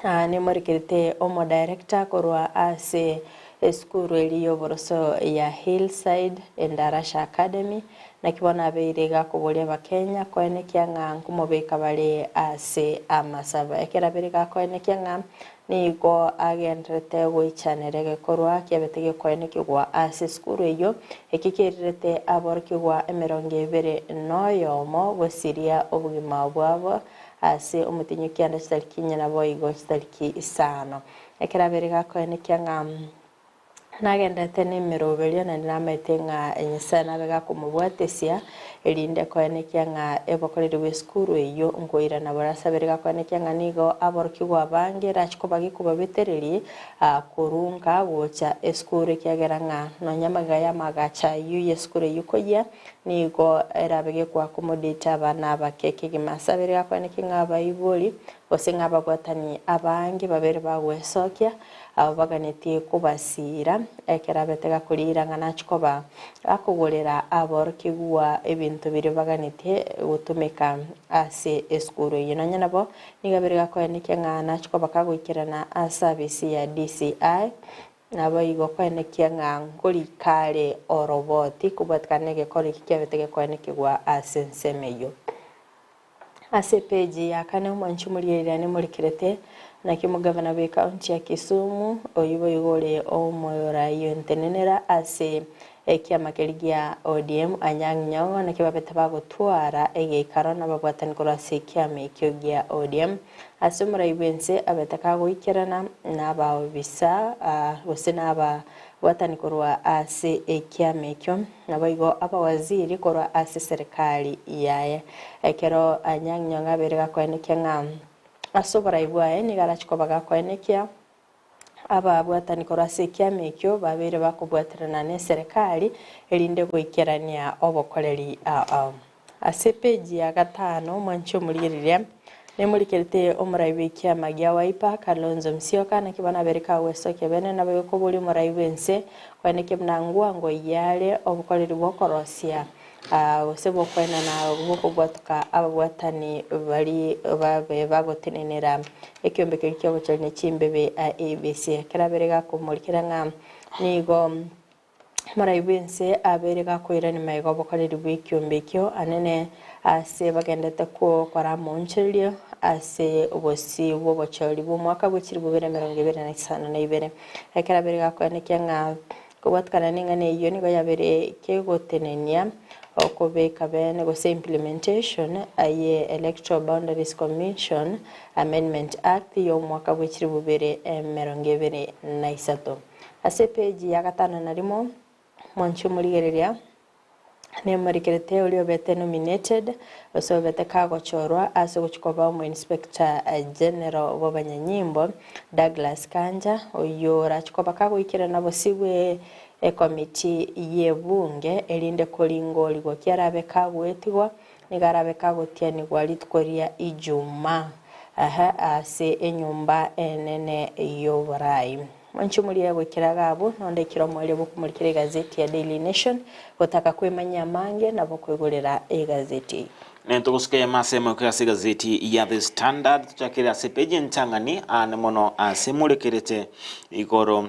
Speaker 14: Nemorekerete omodirector korwa ase esukuru eria y'oboroso ya Hillside Endarasha Academy, naki bono abeire iga akoboria abakenya koenekia ng'a nkomobeka bare ase amasabo. Ekero abeire iga akoenekia ng'a nigo agendererete goichanera egekorwa kiabete gekoenekigwa ase esukuru eyio, eki kerirete aborokigwa emerongo ebere noyomo gosiria obogima bwabo Ase omotenyo kianda chitariki inye naboigo chitariki isano. Ekero abeire gakoenekia ng'a nagenderete nemeroberio naende namaete ng'a Nyasae nabe gakomobwatesia, erinde koenekia ng'a ebokoreri bw'esukuru eyio nkoirana bore. Ase abeire gakoenekia ng'a nigo aborokigwa abange erache koba gekobabetereria korunga gocha esukuru ekiagera ng'a nonya amagega y'amagacho ayio y'esukuru eyio koyia, Nigo erabe gekoakomodate abana abake kegima ase abere gakwaneke ng'a abaibori gose ng'a ababwatani abange babere bagwesokia abo baganetie kobasiira ekero abete gakoriira ng'a nachie koba akogorera aborokigwa ebinto biria baganetie gotumeka ase esukuru eyio. Nonya nabo nigo abere gakoenekia ng'a nachie koba kagoikerana ase abisi ya DCI. Naboigo koenekia ng'a nkorika are oroboti kobwatikana negekoro eki kiabete gekoenekigwa ase ensemo eyio. Ase epeji ya kane omwanchi omorigereria nemorikerete, naki omogavana bw'ecounty ya Kisumu, oyio boigo ore omorai ontenenera ase ekiama keria gia ODM Anyang' Nyong'o naki babete bagotwara egeikaro nababwatani korwa ase ekiama ekio gia ODM. Ase omorai bw'ense abete kagoikerana nabaobisa gose nababwatani korwa ase ekiama ekio, naboigo abawaziri korwa ase serikali yaye. Ekero Anyang' Nyong'o abeire gakoenekia ng'a ase oborai bwaye nigo arache koba gakoenekia ababwatani korwa ase ekiama ekio babeire bakobwaterana neserikali erinde goikerania obokoreri ao. Ase epeji ya gatano omwanche omorigereria, nemorikerete omorai bw'ekiama gia Wiper, Kalonzo Musyoka, naki bono abere kagwesokia bene naboigo koboria omorai bw'ense, koenekia buna ngwango yare obokoreri bw'okorosia gose bw'okoenana bw'okobwatoka ababwatani baria babe bagotenenera ekiombe keria ki'obochori ne chimbebe IEBC. Ekero abere gakomorikera ng'a nigo Omorai bw'ense abeire gakoirania magega obokoreri bw'ekiombe ekio anene ase bagendete gokora amoonchorerio ase obosio bw'obochori bw'omwaka bwe chilifu bibere emerongo ebere na isano na ibere. Ekero abeire gakoenekia ng'a kobwatikana neng'ana eyio nigo yabeire kegotenenia okobeka bene gose implementation ye Electoral Boundaries Commission Amendment Act y'omwaka bwe chilifu bibere emerongo ebere na isato. Ase epeji ya gatano na rimo, mwanche omorigereria, nemorikerete oria obete nominated, gose obete kagochorwa ase ogochia koba omo inspector general bw'abanyanyimbo, Douglas Kanja, oyio orachie koba kagoikerana bosio bwe ecommittee y'ebunge erinde koringorigwa ki arabe kagoetigwa, nigo arabe kagotianigwa rituko ria Ijumaa ase enyomba enene y'oborai. Mwanche omoria goikera iga abwo, nonde ekero omoerio bw'okomorikera egazeti ya Daily Nation, gotaka kwemanyia amange nabo koigorera egazeti eyio.
Speaker 15: Nento gosuka eyemo ase eyemo ase egazeti ya The Standard, tochakere ase epeji entang'ani aane mono ase morekerete igoro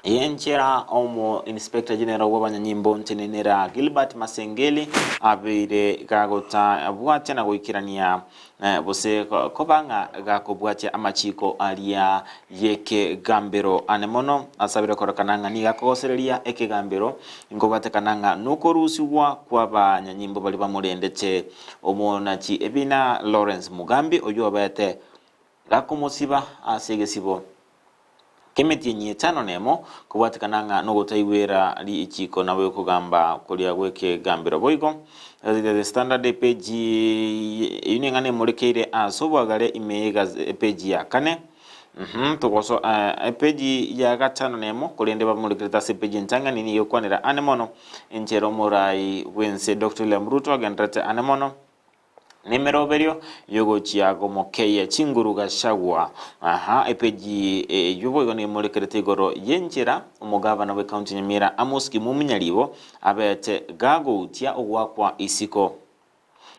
Speaker 15: y'enchera omo Inspector General bw'abanyanyimbo ntenenera Gilbert Masengeli abeire gagotabwatia na goikerania Gose koba ng'a gakobwatia amachiiko aria y'ekegambero ane mono, asabire kororekana ng'a nigo akogosereria ekegambero, nkobwatekana ng'a nokorusigwa kw'abanyanyimbo baria bamorendete omonachi ebina Lawrence Mugambi, oyio obete gakomosiba ase egesibo. K'emetienyi etano nemo, kobwatekana ng'a nogotaigwera richiiko nabo ekogamba koria gw'ekegambero. Boigo, The Standard epeji eyio neng'ana emorekeire ase obwagare ime y'egaze epeji ya kane, uhum, togoso epeji ya gatano nemo, korende bamorekerete ase epeji entang'ani nigo ekwanera ane mono enchera omorai bw'ense Doctor William Ruto agendererete ane mono. Nemeroberio y'ogochia komokeyia chinguru Gachagua. Aha, epeji eyio boigo nemorekerete igoro y'enchera omogavana bw'ecounty ya Nyamira Amos Kimumi Nyaribo abete gagoutia ogoakwa isiko.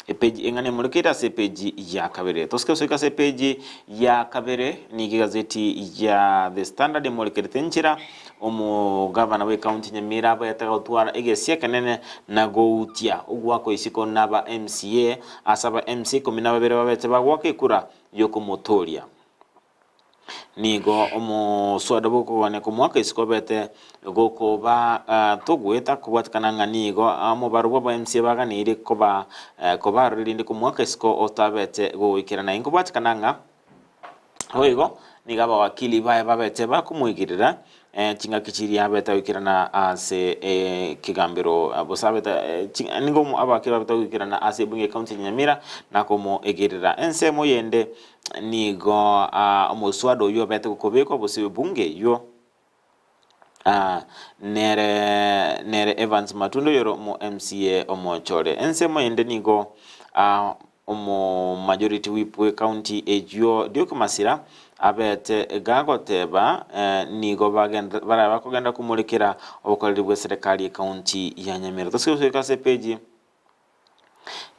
Speaker 15: Epeji eng'ana emorekeire ase epeji ya kabere. Tosike gosoika ase epeji ya kabere nigo egazeti ya The Standard emorekerete enchera Omogavana bw'ecounty Nyamira abwate gotwara egesia ekenene na goutia ogoakwa isiko naba MCA ase aba MCA ikomi na babere babete bagoaka ekura yokomotoria. Nigo omoswada bw'okogania komoaka isiko obete gokoba togoeta kobwatekana ng'a nigo omobaro bw'aba MCA baganeirie koba kobarora erinde komoaka isiko otabete goikerana. Inkobwatekana ng'a Boigo nigo abawakili baye babete bakomoigirera chingaki chiria abete goikerana ase ekegambero gose abete nigo abawakili babete goikerana ase ebunge y'ecounty ya Nyamira na komoegerera. Ensemo yende nigo omoswada oyio obete gokobekwa gose ebunge eyio nere nere Evans Matunda oyore omo MCA omochore. Ensemo yende nigo Omo majority whip bwe county eyio Duke Masira abete gagoteba nigo barabe bakogenda komorekera obokoreri bwe serekari ye county ya Nyamira. Tosike gosoika ase epeji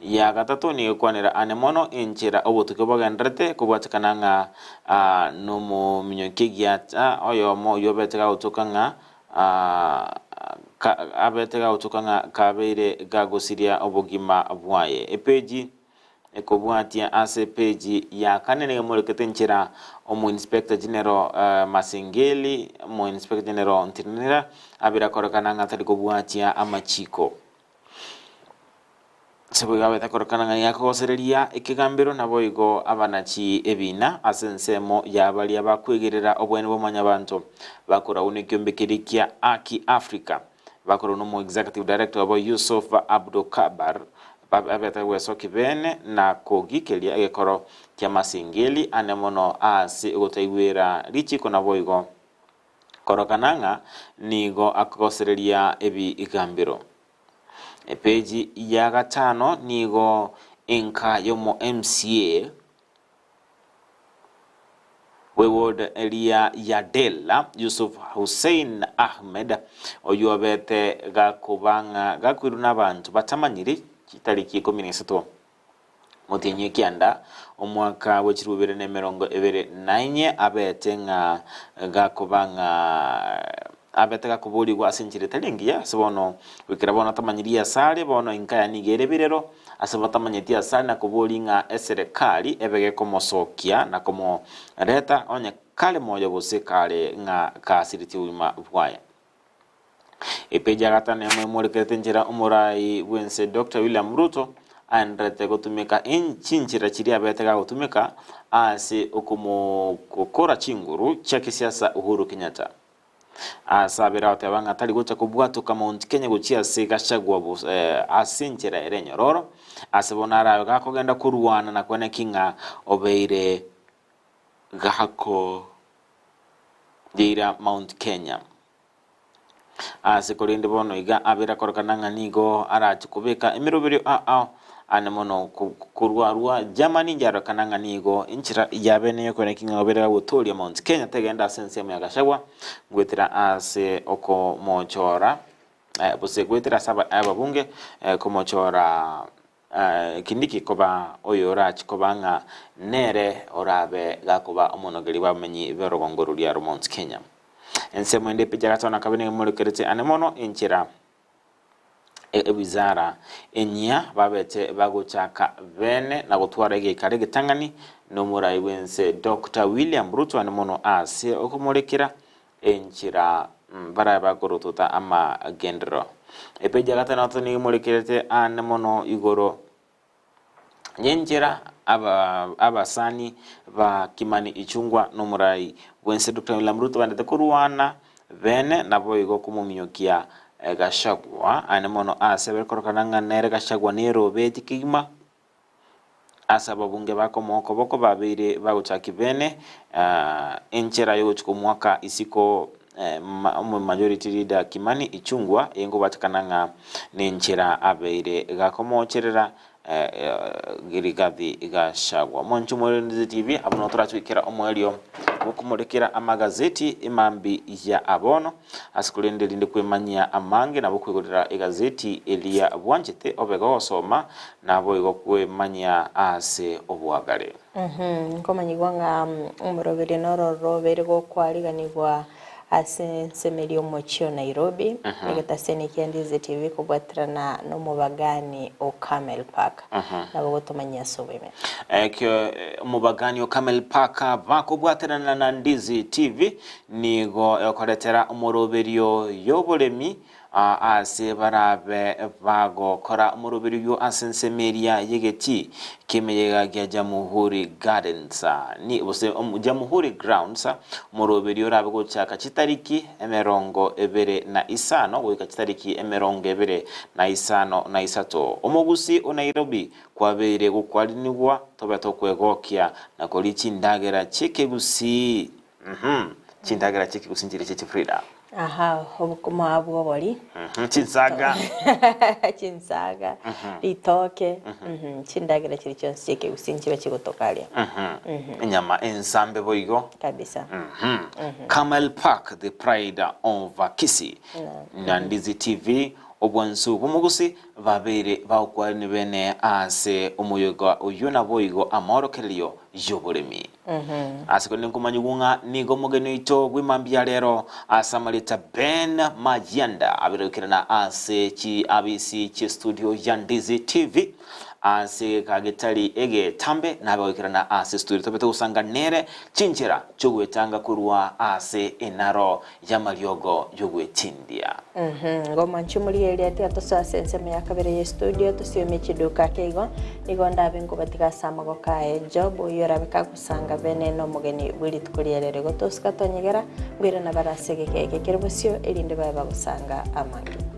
Speaker 15: ya gatato nigo ekwanera ane mono enchera obotuki bogendererete kobwatekana ng'a nomominyoki egiata oyomo oyio obete gagotoka ng'a abete gagotoka ng'a kabeire gagosiria obogima bwaye. Epeji ekobwatia ase epeji ya kane nigo emorekete enchera omo Inspector General Masengeli, omo Inspector General Ntirinira abeire akorekana ng'a tari kobwatia amachiko. Ase boigo abete korokana ng'a nigo akogosereria ekegambero, naboigo abanachi ebiina ase ensemo ya baria bakwegerera oboene bwa mwanyabanto, bakoragwa nekiombe keria kia Haki Africa, bakoragwa nomo Executive Director obo Yusuf Abdukabar, abete gwesokia bene na kogikeria egekoro ki'amasingeli ane mono ase ogotaigwera richiko naboigo korokana ng'a nigo akogosereria ebigambero. Epeji ya gatano nigo enka y'omo MCA bw'eward eria ya Dela, Yusuf Hussein Ahmed, oyio obete gakoba ng'a gakoirwa n'abanto batamanyiri chitariki ikomi na isato Omotienyi ekianda, omwaka bwe chilifu ibere na emerongo ebere na inye, abete ng'a gakoba ng'a abete gakoborigwa ase enchera etari engiya, ase bono goikera bono atamanyiri asare, bono enka yaye nigo ere birero, ase batamanyeti asare na kobori ng'a eserekari ebe gekomosokia na komoreta onye kare moyo gose kare ng'a kasiritie obogima bwaye. Epeji ya gatano emo emorekerete enchera omorai bw'ense Doctor William Ruto aendererete gotumeka chinchera chiria abete gagotumeka ase okomogokora chinguru chia kisiasa Uhuru Kenyatta. Ase abere agoteba ng'a tari gocha kobwatoka Mount Kenya gochia ase Gachagua ase enchera ere enyororo, ase bono arabe gakogenda korwana na kweneki ng'a obeire gako Geira Mount Kenya. Ase korende bono iga abeire akorokana ng'a nigo arache kobeka emeroberio ao ao ane mono korwa arua Germany njarokana ng'a nigo enchera yabe neyokoeneki ng'a obeire agotoria Mount Kenya tegenda ase ensemo ya Gachagua goetera ase okomochora gose goetera ase ababunge komochora Kindiki koba oyorache koba ng'a nere orabe gakoba omonogeri bw'abamenyi b'orogongo roria rwa Mount Kenya. Ensemo ende epicha gatano na kabere nigo emorekerete ane mono enchera ewizara enyia babete bagochaka bene na gotwara egeikaro egetang'ani nomorai bw'ense Doctor William Ruto ane mono ase okomorekera Enchera barabe bakorotota amagenderero. Epeji ya gatano nigo emorekerete aane mono igoro y'enchera abasani ba Kimani Ichung'wa na omorai bwense Doctor William Ruto baendete korwana bene naboigo komominyokia Gachagua aane mono ase bakorokana ng'a nere Gachagua nerobeti kegima. Ase ababunge bakomoa okoboko babeire bagochaki bene enchera yogochia komoaka isiko Majority Leader Kimani Ichung'wa enkobatekana ng'a nenchera abeire gakomoocherera Rigathi Gachagua. Mwanche Omorendete TV abwo nabo torache goikera omoerio bw'okomorekera amagazeti emambi ya abono. Ase korende erinde kwemanyia amange nabo kwegorera egazeti eria bwanchete obe gogosoma naboigo kwemanyia ase oboagare.
Speaker 14: Nkomanyigwa ng'a omoroberio noro robeire gokwariganigwa ase ensemo eria omochie o Nairobi, egetaseni kia Ndizi TV kobwaterana nomobagani o Camel Park. Nabo gotomanyia ase oboime.
Speaker 15: Ekio omobagani o Camel Park bakobwaterana na Ndizi TV Nigo egokoretera omoroberio y'oboremi aase barabe bagokora omoroberio oyio ase ensemo eria y'egetii ki'emeyega gia Jamuhuri Gardens, gose Jamuhuri Grounds, omoroberio orabe gochaka chitariki emerongo ebere na isano goika chitariki emerongo ebere na isano na isato. Omogusi o Nairobi kwabeire gokwarinigwa tobe tokwegokia na koria chindagera chi'ekegusii. Mhm. Chindagera chi'ekegusii nchiria chie chifrida.
Speaker 14: Aha, obokima bw'obori.
Speaker 15: Mhm, Chinsaga.
Speaker 14: Chinsaga, ritoke, chindagera chiria chionsi chi'ekegusii nchibe chigotoka aria.
Speaker 15: Mhm. Enyama ensambe boigo.
Speaker 14: Kabisa.
Speaker 15: Mhm. Camel Park, the pride of Kisii. Na Ndizi TV, obwansu bw'omogusi babeire bagokwarani bene ase omoyega oyio naboigo amaorokererio y'oboremi. Ase korende nkomanyigwa ng'a nigo omogeni oito bw'emambia ya rero ase amarieta Ben Mayanda abeire goikerana ase chiabisi chi'estudio ya Ndizi TV ase egeka getari egetambe nabe goikerana ase estudio tobete gosanga nere chinchera chi'ogwetanga korwa ase enaro y'amariogo y'ogwetindia.
Speaker 14: Ngoma nchimorigereria tiga tosoe ase ensemo ya kabere y'estudio tosiomie chiduka ake igo, nigo ndabe nkobatiga ase amagoko aye Job oyio orabe kagosanga bene nomogeni bwe rituko ria rero. Igo tosika tonyegera, nkoirana bare ase egeka eke kere bosio erinde babe bagosanga amange.